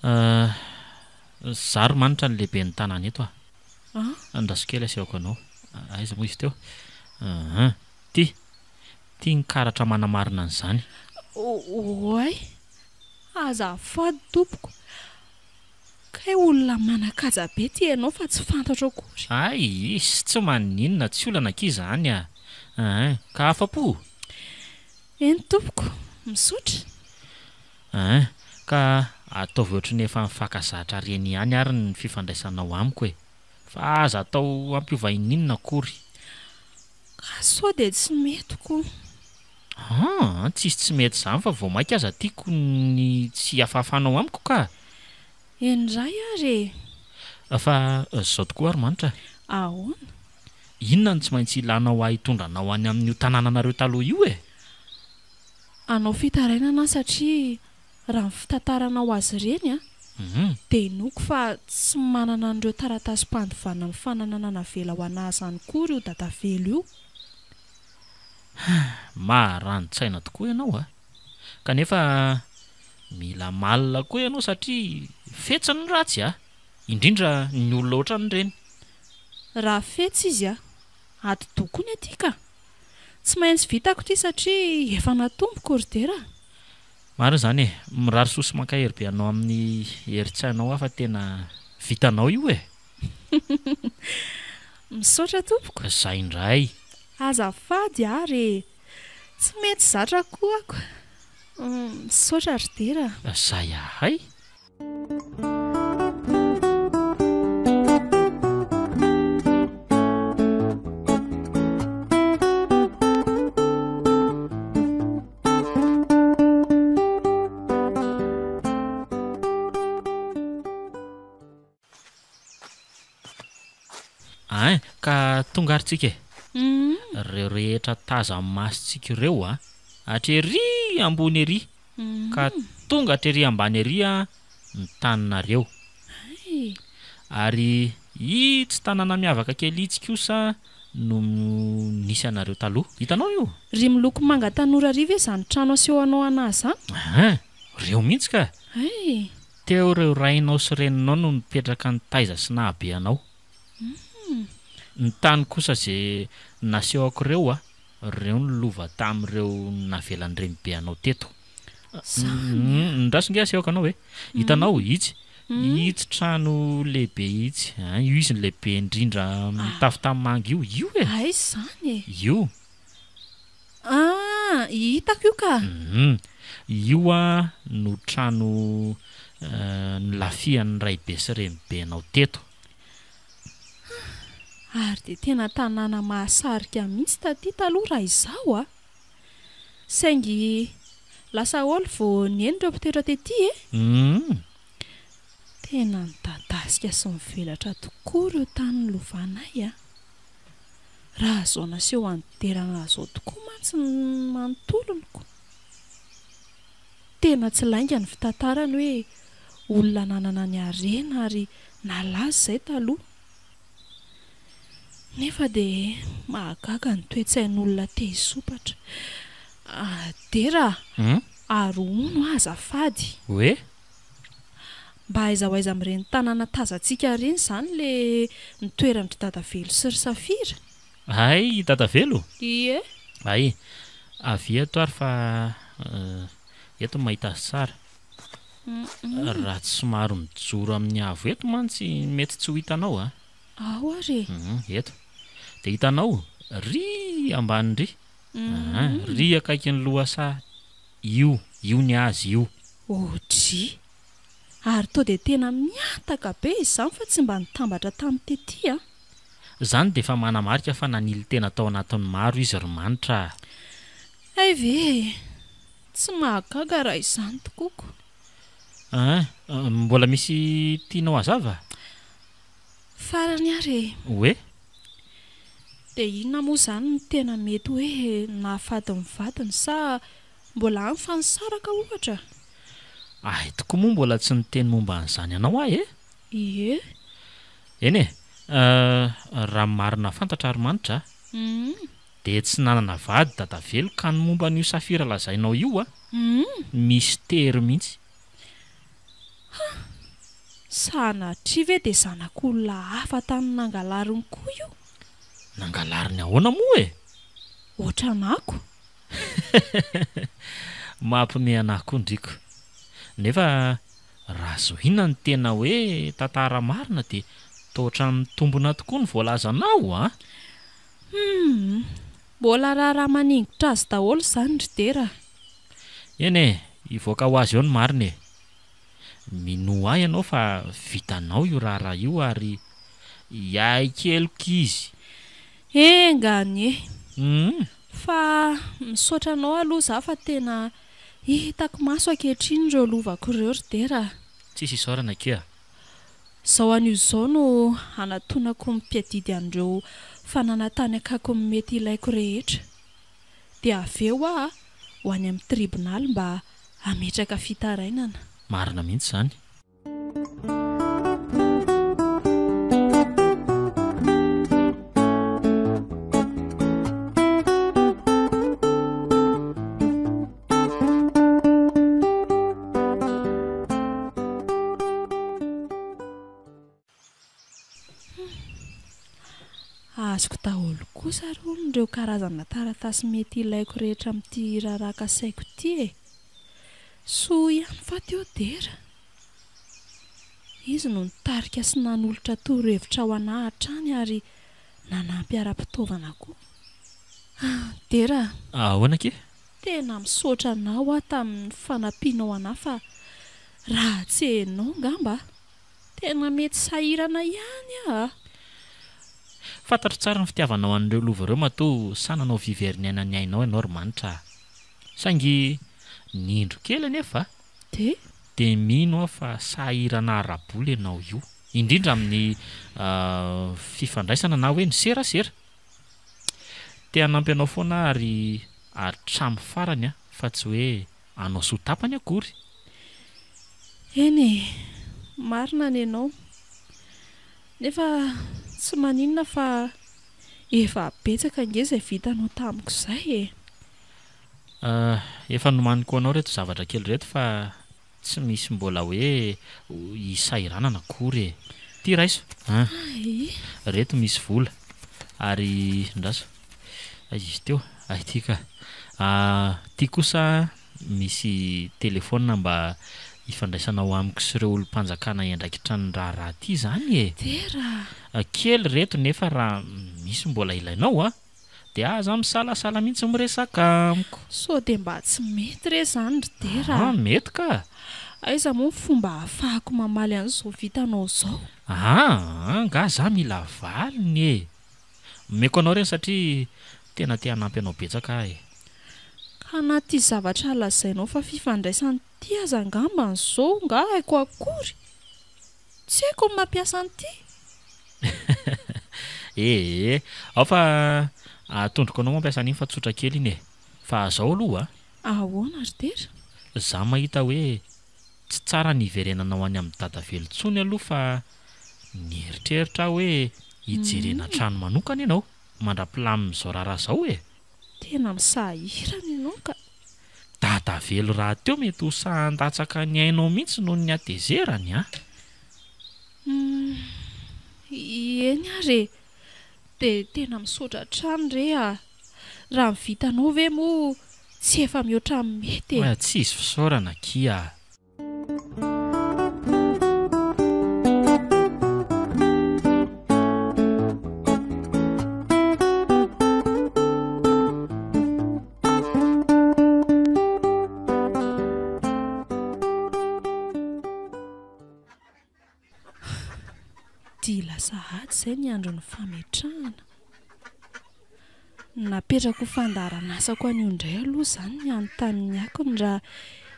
Euh, za ry Manitra no lehiben'ny tanàna eto a. An? Andraso kely asehoko anao. Aiza moa izy teo? Hum, ty. Ty ny karatra manamarina an'izany. Oay! Azafady tompoko. Kay olona manan-kaja be ty ianao fa tsy fantatro akory. Hay, tsy maninona, tsy olana akia izany a! Hein, ka afa-po? Eny tompoko, misaotra. Hein, ka ataovy ohatry ny efa nifankazatra reny ihany ary ny fifandraisanao amiko e! Fa aza atao hampiova ininona akory. Ka sao dia tsy mety ko. Aa tsisy tsy mety izany fa vao maika aza tiako ny tsy hiafahafanao amiko ka! Eny indray ary e! Fa izao tokoa ary Manitra a! Ahoana? Inona no tsy maintsy ilanao ahy hitondra anao any amin'io tanànanareo taloha io e? Hanao fitarainana aho satria raha ny fitantaranao azy ireny an, dia inoako fa tsy manana an'ireo taratasim-pandovana amin'ny fananana navela ho anà izany koa io Dadavelo io. Maharani-tsaina tokoa ianao a! Kanefa mila malina koa ianao satria fetsy ny ratsy a! Indrindra ny olona ohatran'ireny. Raha fetsy izy a! Atidoha koa ny aty ka! Tsy maintsy vitako ity satria efa natomboko ry Dera a! Marina izany e! Mirary soa sy mankahery be anao amin'ny herin-tsainao aho fa tena vitanao io e! Misaotra tompoko. Zay indray. Azafady ary e! Tsy mety zatra koa ako. Misaotra ry Dera a. Zay ahay. Ein, ka tonga ary tsika e! Ireo rehetra tazan'ny masontsika ireo an, hatrery ambony ery ka tonga hatrery ambany ery an ny taninareo. Ary itsy tanàna miavaka kely itsy kosa no nisy anareo taloha. Hitanao io? Ry miloko manga tanora ry ve izany trano asehonao anah izany? Ein, ireo mihitsy ka! Hay! Teo ireo rainao sy reninao no nipetraka nitaiza sy nahabe anao. Ny tany kosa ze nasehoko ireo a, reo no lova tamin'ireo navelan'ny renibe anao teto. Ndraso nge asehoko anao e. Hitanao itsy, itsy trano lehibe itsy, io izy no lehibe indrindra mitafo tanimanga io, io e. Aiza izany e? Io. Ah! Hitako io ka! Hum. Io a no trano nilafihan'ny raibe sy renibenao teto. Ah! Ary dia tena tanàna mahasarika mihitsy taty taloha raha izaho a! Saingy lasa haolo vao nihaino ireo mpitoetra tety e! Hum. Tena nidadasika sy nivelatra tokoa ireo tany nilovanay a! Raha izao naseho an'i Derana izao tokoa mantsy ny manontoloniko. Tena tsy lainga ny fitantarany hoe olona nanana ny harena ary nalaza izay taloha. Nefa dia mahagaga ny toe-tsain'olona te hisompatra. Dera a! Ary hono aho azafady. Hoe? Mba aiza ho aiza amin'ireny tanàna tazantsika ireny izany le nitoeran-dry Dadavelo sy ry Safira? Hay i Dadavelo? Ie. Hay, avia eto ary fa eto no mahita azy tsara. Raha tsy somary mijoro amin'ny avo eto mantsy mety tsy ho hitanao a. Ao ary e. Eto. Dia hitanao, ry ambany ry. Ry akaikin'ny lohasaha io, io ny azy io. Odry! Ary toa dia tena mihataka be izany fa tsy mba nitambatra tamin'ny tety a! Izany dia efa manamarika fa nanily tena tao anatin'ny maro izy ry Manitra a! Hay ve e! Tsy mahagaga raha izany tokoa ko! Ein! Mbola misy tianao hazava? Farany ary e! Hoe? Dia inona moa izany no tena mety hoe nahafaty ny vadiny sa Mbola any fa nisaraka ohatra? Ahy tokoa moa mbola tsy niteny momba an'izany anao aho e! Ie. Eny e, raha ny marina fantatra ry Manitra a, dia tsy nanana vady Dadavelo ka ny momba an'io safira lazainao io a, mistery mihitsy. Ha! Sanatria ve dia zanak'olona hafa tany nangalariny koa io? Nangalariny ahoana moa e? Ohatran'ako. Mampime anah koa ndriko. Nefa raha zohiana ny tena hoe tantara marina dia toa ohatran'ny mitombina tokoa ny voalazanao a! Humm! Mbola raharaha maningotra azy daholo izany ry Dera a! Eny e! Hivoaka ho azy eo ny marina e! Minoa ahy ianao fa vitanao io raharaha io ary hiaiky heloka izy. Enga anie! Humm! Fa misaotra anao aloha za fa tena hitako maso ankehitriny ireo lovako ireo ry Dera a! Tsisy isaorana akia. Izao anio izao no hanatonako ny mpiadidy an'ireo fananantany akaikiny mety ilaiko rehetra. Dia avy eo aho ho any amin'ny tribonaly mba hametraka fitarainana. Marina mihitsy izany. Azoko daholo kosa ary hono ireo karazana taratasy mety ilaiko rehetra amin'ity raharaha kasaiko ity e! Soa ihany fa teo Dera. Izy no nitarika sy nanolotra torohevitra ho anà hatrany ary nanampy ara-pitaovana koa. Dera a! Ahoana akia? Tena misaotra anao aho tamin'ny fanampianao anà fa raha tsy enao ngamba tena mety sahirana ihany aho a! Fantatro tsara ny fitiavanao an'ireo lova ireo matoa sahy nanao vy very niaina ny ainao ianao ry Manitra a! Saingy ny indro kely anefa Dia? dia mino aho fa sahirana ara-bola ianao io, indrindra amin'ny fifandraisana na hoe ny serasera. Te hanampy anao foana aho ary hatramin'ny farany aho fa tsy hoe hanao soa tapany akory. Eny e, marina ny anao. Nefa tsy maninona fa efa betsaka ange izay vitanao tamiko izay e. Efa nomaniko ho anao ireto zavatra kely ireto fa tsy misy mbola hoe hisahiranana akory e. Ity raiso an. Ireto misy vola. Ary ndraso. Aiza izy teo? Hay ity ka. Ity kosa misy telefaonina mba hifandraisanao amiko sy ireo olom-panjakana hiandraikitra ny raharaha ity izany e. Dera. Kely ireto nefa raha misy mbola ilainao an. Dia aza misalasala mihitsy miresaka amiko. Sao dia mba tsy mety re izany ry Dera a! Aa mety ka! Aiza moa ny fomba ahafahako mamaly an'izao vitanao izao? Aa nga za mila valiny e! Omeko anao ireny satria tena te hanampy anao betsaka aho e! Ka na ity zavatra lazainao fa fifandraisana ity aza angamba izao nga haiko akory? Tsy haiko ny mampiasa an'ity. Ee, ao fa atondroko anao mampiasa an'iny fa tsotra kely iny e. Fa zao aloha a. Ahoana ry Dera? Za mahita hoe tsy tsara ny hiverenanao any amin'i Dadavelo intsony aloha fa nieritreritra aho hoe hijerena trano manokana ianao mandra-pilamin'izao raharaha izao e. Tena misahirana ianao ka. Dadavelo rahateo mety ho sahy handatsaka ny ainao mihitsy noho ny hatezerany a! Humm, eny ary e! Dia tena misaotra hatrany re a! Raha ny vitanao ve moa tsy efa mihoatra ny mety e! Tsisy fisaorana akia a! Dila sahady izay ny andron'ny fametrahana. Napetrako ho fandaharan'asako anio indray aloha izany ny hanontany ny akony raha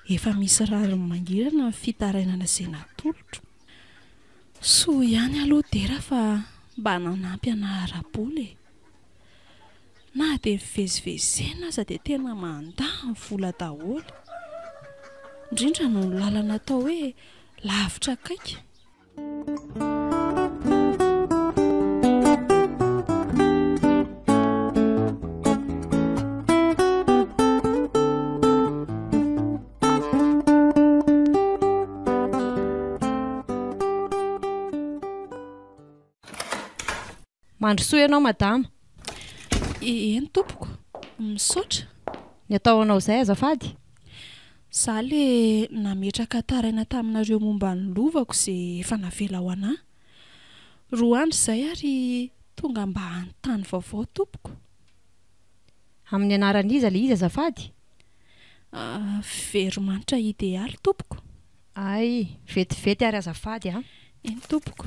efa misy rariny mangirana ny fitarainana izay natolotro. Soa ihany aloha Dera fa mba nanampy anà ara-bola e. Na dia mivezivezena aza dia tena mandany vola daholo. Indrindra noho ny lalana atao hoe lavitra akaiky. Mandrosoa ianao madama. Eny tompoko. Misaotra. Ny atao anao izay azafady? Za le nametraka taraina taminareo momba ny lovako ze efa navela ho anah. Roa andro izay ary tonga mba hanontany vaovao tompoko. Amin'ny anaran'iza le izy azafady? Veromanitra Idealy tompoko. Hay, vetivety ary azafady a. Eny tompoko.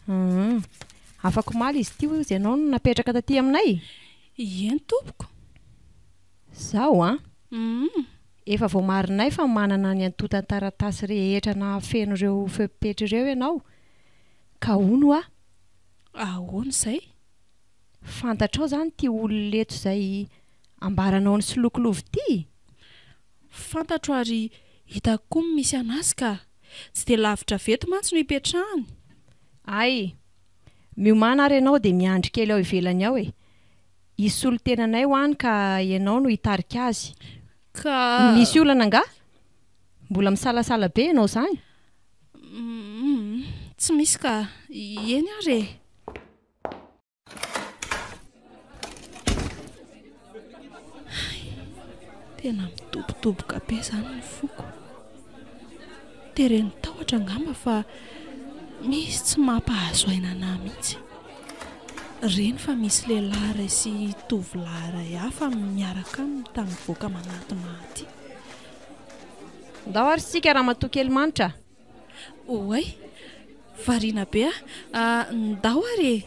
Hum. Afak'omaly izy ity hoy izy ianao no napetraka taty aminay? Eny tompoko. Zaho an! Hum. Efa voamarinay fa manana ny antontan-taratasy rehetra nahafeno ireo fepetra ireo ianao, ka hono hoa? Ahoana izay? Fantatrao izany ity olona eto izay ambaranao nisoloky lova ity? Fantatro ary hitako koa ny misy an'azy ka! Tsy dia lavitra avy eto mantsy no ipetrahany. Hay! Miomàna ary ianao dia miandry kely ao ivelany ao e! Hisy solontenanay ho any ka ianao no hitarika azy. Ka. Misy olana angaha? Mbola misalasala be ianao izany? Humm, tsy misy ka! Eny ary e! Hay! Tena midobodoboka be izany ny foko. Teren'ny tahotra angamba fa misy tsy mampahazo aina anà mihitsy. Reny fa misy lehilahy iray sy tovolahy iray hafa miaraka aminy tamin'ny mivoaka manatona ahy aty. Ndao ary isika ramatoa kely manitra a! Oay! Variana be aho. Ndao ary e!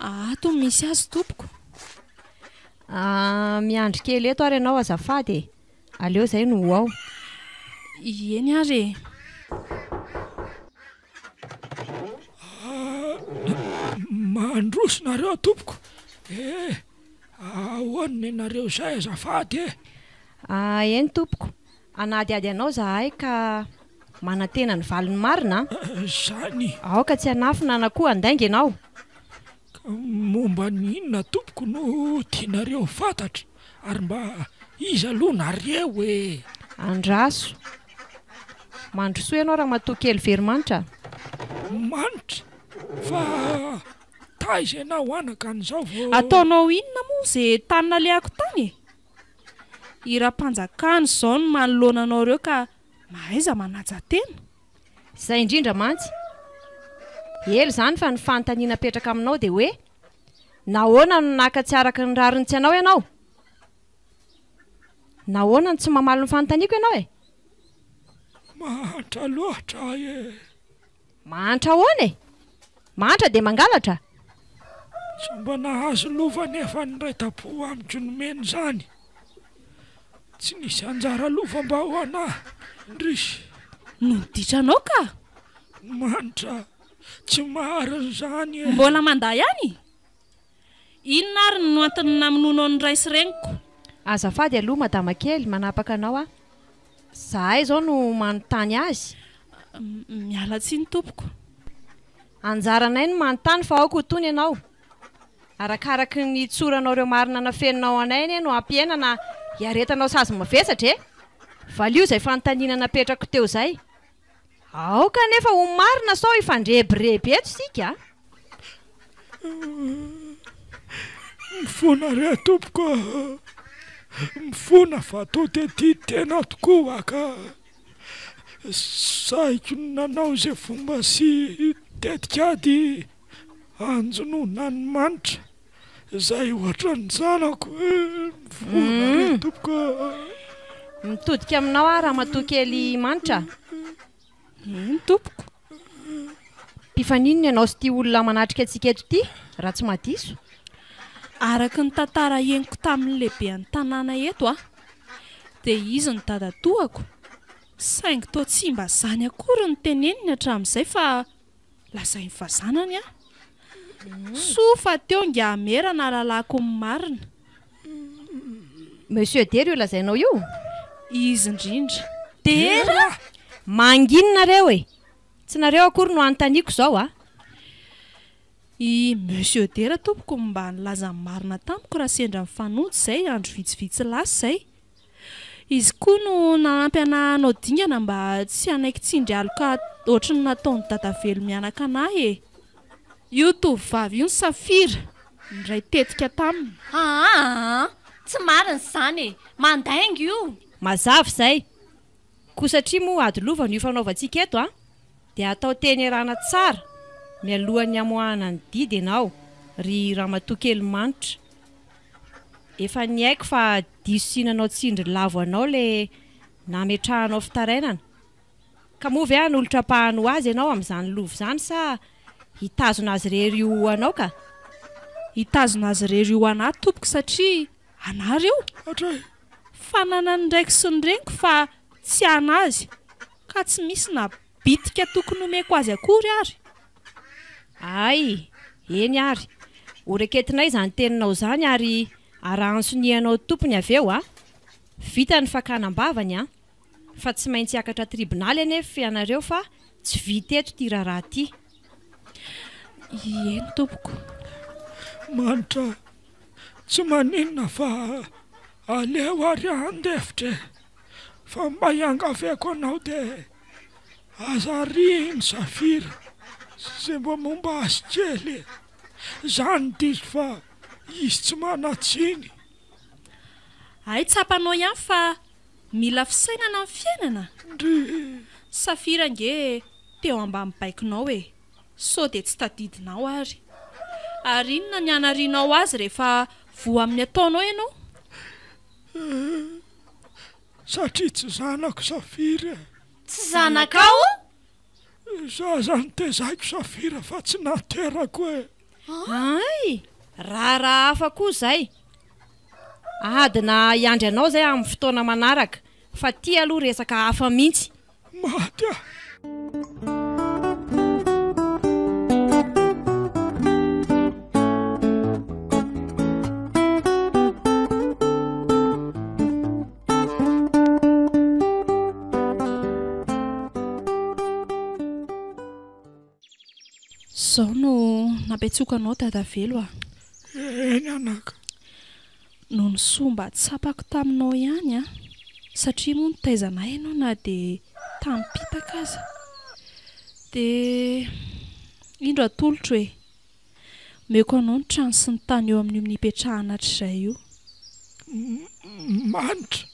Ato no misy azy tompoko. Ah, miandry kely eto ary ianao azafady e. Aleo izay no ho ao. Eny ary e. Ah, mandroso nareo tompoko eh! Ahoana nenareo izay azafady eh! Ah, eny tompoko. Hanadihady anao izahay ka manantena ny valiny marina an! Izany! Aoka tsy hanafina na koa handainga ianao. Ka momba ny inona tompoko no tianareo ho fantatra? Ary mba iza aloha nareo e? Andraso. Mandrosoa ianao ramatoa kely veromanitra a! Manitra? Fa taiza ianao anaka an'izao vao. Ataonao inona moa ze tany nalehako tany e? Hiram-panjakana izao no manoloana anao ireo ka mahaiza manaja tena. Izay indrindra mantsy. Ela izany fa ny fanontaniana apetraka aminao dia hoe, nahoana no naka tsy araka ny rariny tsy anao ianao? Nahoana no tsy mamaly ny fanontaniako ianao e? Mahantra loatra aho e! Mahantra ahoana e? Mahantra dia mangalatra? Tsy mba nahazo lova anefa ny iray tampo amiko nomeny izany. Tsy nisy anjara lova mba ho anah, indrisy. No niditra anao ka! Manitra, tsy marina izany e! Mbola mandà ihany? Inona ary no antony namonoanao ny ray sy reniko? Azafady aloha madama kely, manapaka anao aho. Zahay izao no manontany azy. Miala tsiny tompoko. Anjaranay no manontany fa aoka ho tony ianao. Arakaraky ny hitsoranao ireo marina nafeninao anay anie no hampihena na hiaretanao sazy mavesatra e! Valio izay fanontaniana napetrako teo izay. Aoka anefa ho marina sao hifandrebireby eto isika a! Mifona re tompoko a! Mifona fa toa dia tia tena tokoa aho ka sahiko ny nanao izay fomba sy tetik'ady hanjonoana ny manitra izay ohatran'ny zanako e! Mifona re tompoko a! Mitodika aminao aho ramatoa kely Manitra a! Eny tompoko. Mpifaninona ianao sy ity olona manatrika antsika eto ity, raha tsy mahadiso? Araka ny tantara henoko tamin'ny lehiben'ny tanàna eto aho, dia izy no dadatoako, saingy toa tsy mba izany akory no teneniny hatramin'izay fa lazainy fa zanany aho. Soa fa teo ingahy Mera nahalalako ny marina. Monsieur Dera io lazainao io? Izy indrindra. Dera! Mangina nareo e! Tsy nareo akory no anontaniako izao a! I Monsieur Dera tompoko no mba nilaza ny marina tamiko raha sendra nifanojo izay andro vitsivitsy lasa izay. Izy koa no nanampy anah hanao dingana mba tsy hanaiky tsindry aloka ohatry ny nataon'i Dadavelo mianaka anah e! Io tovovavy io ny Safira, niray tetika taminy. Aa! Tsy marina izany e! Mandainga io! Mazava izay! Koa satria moa ady lova no ifanaovantsika eto an, dia atao teny iarahana tsara mialohan'ny hamoahana ny didy ianao ry ramatoa kely manitra. Efa niaiky fa diso sy nanao tsindry lavo anao le nametrahanao fitarainana. Ka moa ve hanolotra ampahany ho azy ianao amin'izany lova izany sa hitazona azy irery io ho anao ka? Hitazona azy irery io ho anà tompoko satria anà ireo. Hatray. Fananan'ny raiko sy ny reniko fa tsy an'azy ka tsy misy na bitika tokony homeko azy akory ary. Hay, eny ary. Ho reketinay izany teninao izany ary arahan-tsonianao tompony avy eo a! Vita ny fakana am-bavany an! Fa tsy maintsy hiakatra tribonaly anefa ianareo fa tsy vita eto ity raharaha ity. Eny tompoko. Manitra, tsy maninona fa aleo ary handefitra e! Fa mba iangaviako anao dia aza ariany Safira sy izay mba momba azy kely e! Zany diso fa izy tsy manan-tsiny. Hay tsapanao ihany fa mila fisainana ny fiainana? Ndrii. Safira ange teo ambany baikonao e! Sao dia tsy tadidinao ary. Ary inona ny hanarianao azy rehefa voa amin'ny ataonao ianao? Eh, satria tsy zanako Safira e. Tsy zanakao? Zaza notezaiko Safira fa tsy naterako e. Hay! Raharaha hafa koa izay. Adina hiandry anao izay amin'ny fotoana manaraka fa ity aloha resaka hafa mihitsy. Maty aho. Izao no nampiantsoako anao Dadavelo a! Eny anaka. Noho ny soa mba tsapako taminao ihany an! Satria moa nitaiza anay ianao na dia tamim-pitaka aza. Dia indro atolotro e! Omeko anao ny trano sy ny tany eo amin'io nipetrahana hatrizay io. Manitra,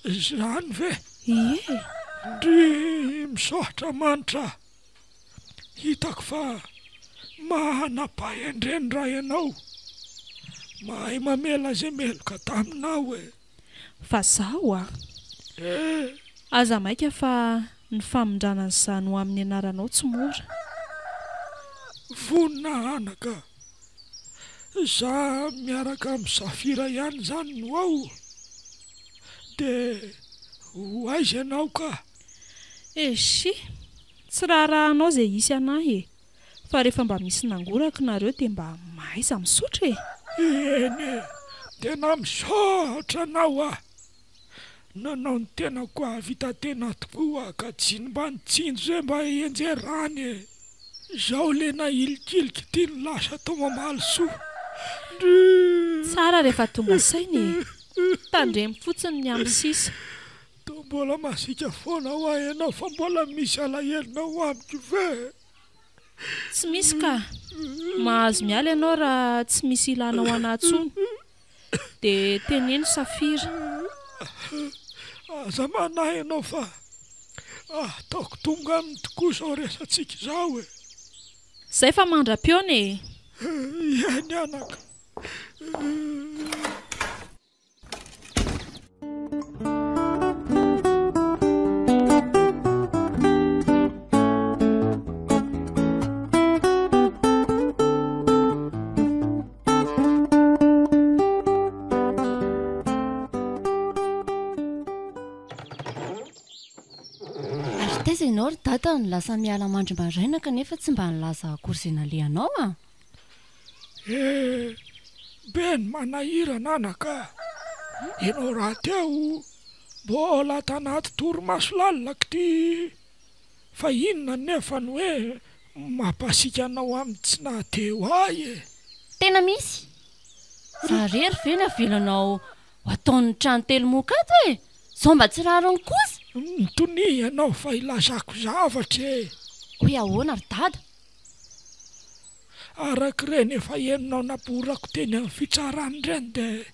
izany ve? Ie! Ndry misaotra Manitra a! Hitako fa manam-pahendrena raha ianao. Mahay mamela izay meloka taminao e! Fa zaho a! Eh! Aza maika fa ny famindrana an'izany ho amin'ny anaranao tsy mora. Vonona anaka! Za miaraka amin'i Safira ihany izany no ao? Dia ho aiza ianao ka? Eshi! Tsy raharahanao izay hisy anah e! Fa rehefa mba misy nangoraka nareo dia mba mahaiza misaotra e! Eny e! Tena misaotra anao aho! Nanao ny tenako hahavita tena tokoa aho ka tsy mba nitsinjo izay mba hianjerany e! Izao le nahilikiliky ity no lasa toa mamaly soa. Ndrii! Tsara rehefa tonga saina e! Tandremo fotsiny ny amin'ny sisa. Toa mbola masiaka foana hoa ianao fa mbola misy alahelonao amiko ve? Tsy misy ka! Mahazo miala ianao raha tsy misy ilanao anah tsony. Dia teneno Safira. Aza manahy ianao fa ataoko tonga aminy tokoa izao resatsika izao e! Zay fa mandra-pihaona e! Eny anaka. Ary taiza ianao ry dada no lasa miala mandry maraina kanefa tsy mba nilaza akory izay nalehanao a? Eh, be ny manahirana anaka a! Ianao rahateo mbola tanaty torimaso lalina k'ty. Fa inona anefa no hoe mampasiaka anao amin'ny tsy naha-teo ahy e? Tena misy! Za rery ve no avelanao ho ataon'ny trano telomoka ato e? Sao mba tsy rariny kosa? Mitonia ianao fa ilazako zavatra e! Hoe ahoana ry dada? Araka ireny efa henonao naborako teny amin'ny fitsarana ireny dia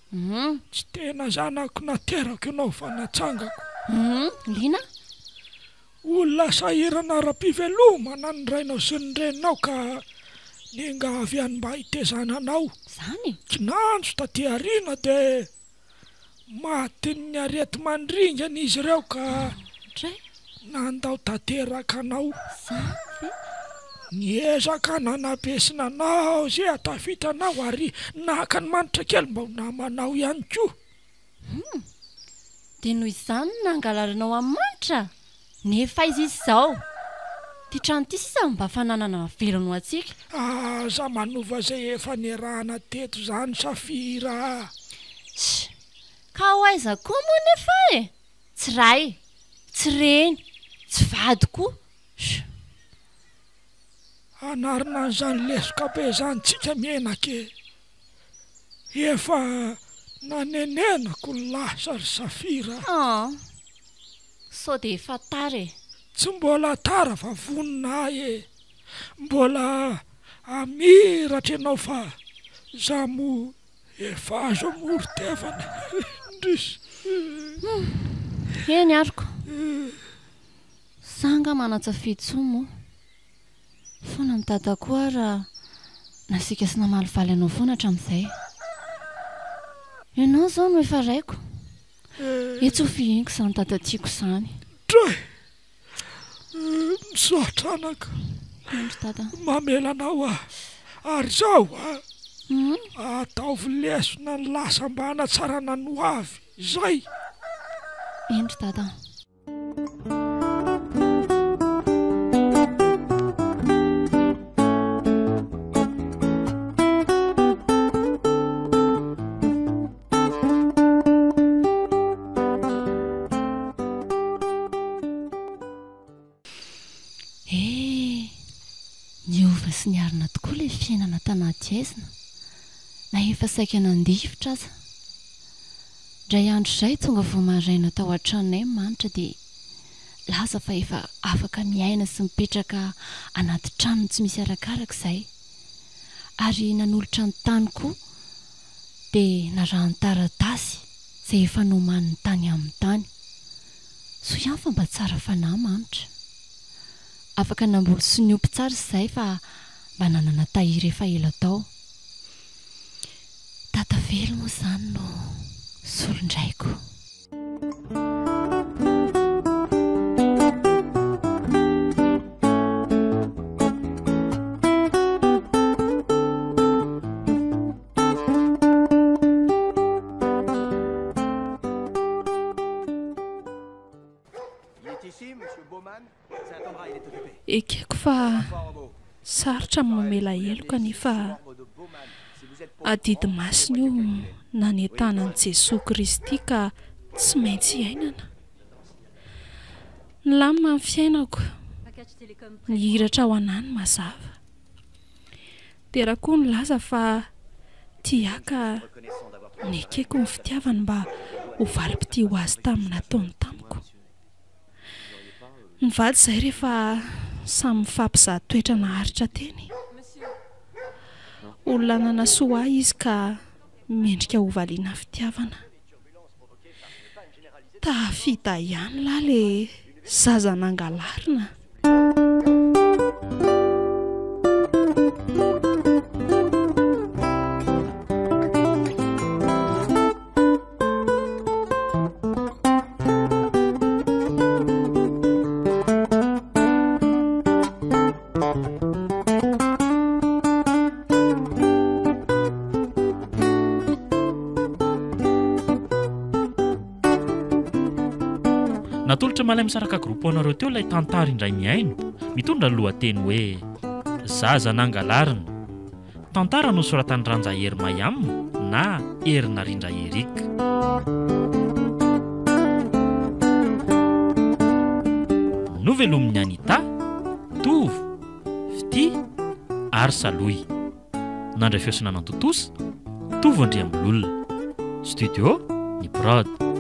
tsy tena zanako naterako ianao fa natsangako. Hum, liana aho. Olona sahirana ara-pivelomana ny rainao sy ny reninao ka niangavy any mba hitezana anao. Izany e! Kinanjo taty aoriana dia Matin'ny areti-mandringana izy ireo ka nandao tanteraka anao. Niezaka nanabe sy nanao izay hahatafita anao ary naka ny manitra kely mba ho namanao ihany koa. Hum! Dia noho izany no nangalarinao an'i Manitra? Nefa aiza izy izao? Ity trano ity sisa no mba fananana velona ho antsika. Aza manova izay efa niarahana teto izany Safira a! Sh! Ka ho aiza koa moa nefa e? Tsy ray, tsy reny, tsy vady koa. Sh! Hanarina an'izany lesoka be izany tsika mianaka e! Efa nanenenako ny lasa ry Safira a! An! Sao dia efa tara e! Tsy mbola tara fa vonona ahy e! Mbola hamiratra ianao fa za moa efa azo amoron-tevana indrisy. Hum! Eny aroko. Za angaha manan-tsafidy intsony moa. Fona ny dada koa ary raha nasiaka sy namalivaly anao foana hatramin'izay. Ianao izao no efa raiko. Etsy ho fihiniko izany dada tiako izany. Dray! Misaotra anaka. Eny ry dada. Mamela anao aho. Ary izao a! Ataovy lesona ny lasa mba hanatsarana ny ho avy. Izay! Eny ry dada. Eh! Niova sy niarina tokoa ilay fiainana tanaty aizina, na efa saika nandefitra aza. Indray andro izay tonga vao maraina tao an-tranonay Manitra dia laza fa efa afaka miaina sy mipetraka anaty tranony tsy misy arakaraka izay. Ary nanolotra ny tany koa dia narahany taratasy izay efa nomaniny tany aminy tany. Soa ihany fa mba tsara fanahy Manitra. Afaka namboly sy niompy tsara izahay fa mba nanana tahiry efa ela tao. Dadavelo moa izany no solon-draiko. Ekeko fa sarotra ny mamela heloka nefa adidy masina io nanentanan'i Jesoa Kristy ka tsy maintsy iainana. Nilamina ny fiainako, nihiratra ho anà ny mazava. Dera koa nilaza fa tia ahy ka nekeko ny fitiavany mba ho valim-pitia ho azy tamin'ny nataony tamiko. Nivady izahay rehefa samy nifampizaha toetra naharitra teny. Olona nanasoa ahy izy ka mendrika hovaliana fitiavana. Tafita ihany lahy le zaza nangalarina. Natolotra Malay Misaraka Groupe ho anareo teo ilay tantara indray mihaino, mitondra ny lohateny hoe Zaza nangalarina. Tantara nosoratan'i Ranja Hery Mayam na Hery Narindra Eric. Novelomin'i Anita. Tovo, Fitia ary Salohy. Nandray feo sy nanantontosa, Tovo Andriambololona. Studio, Ny Prod.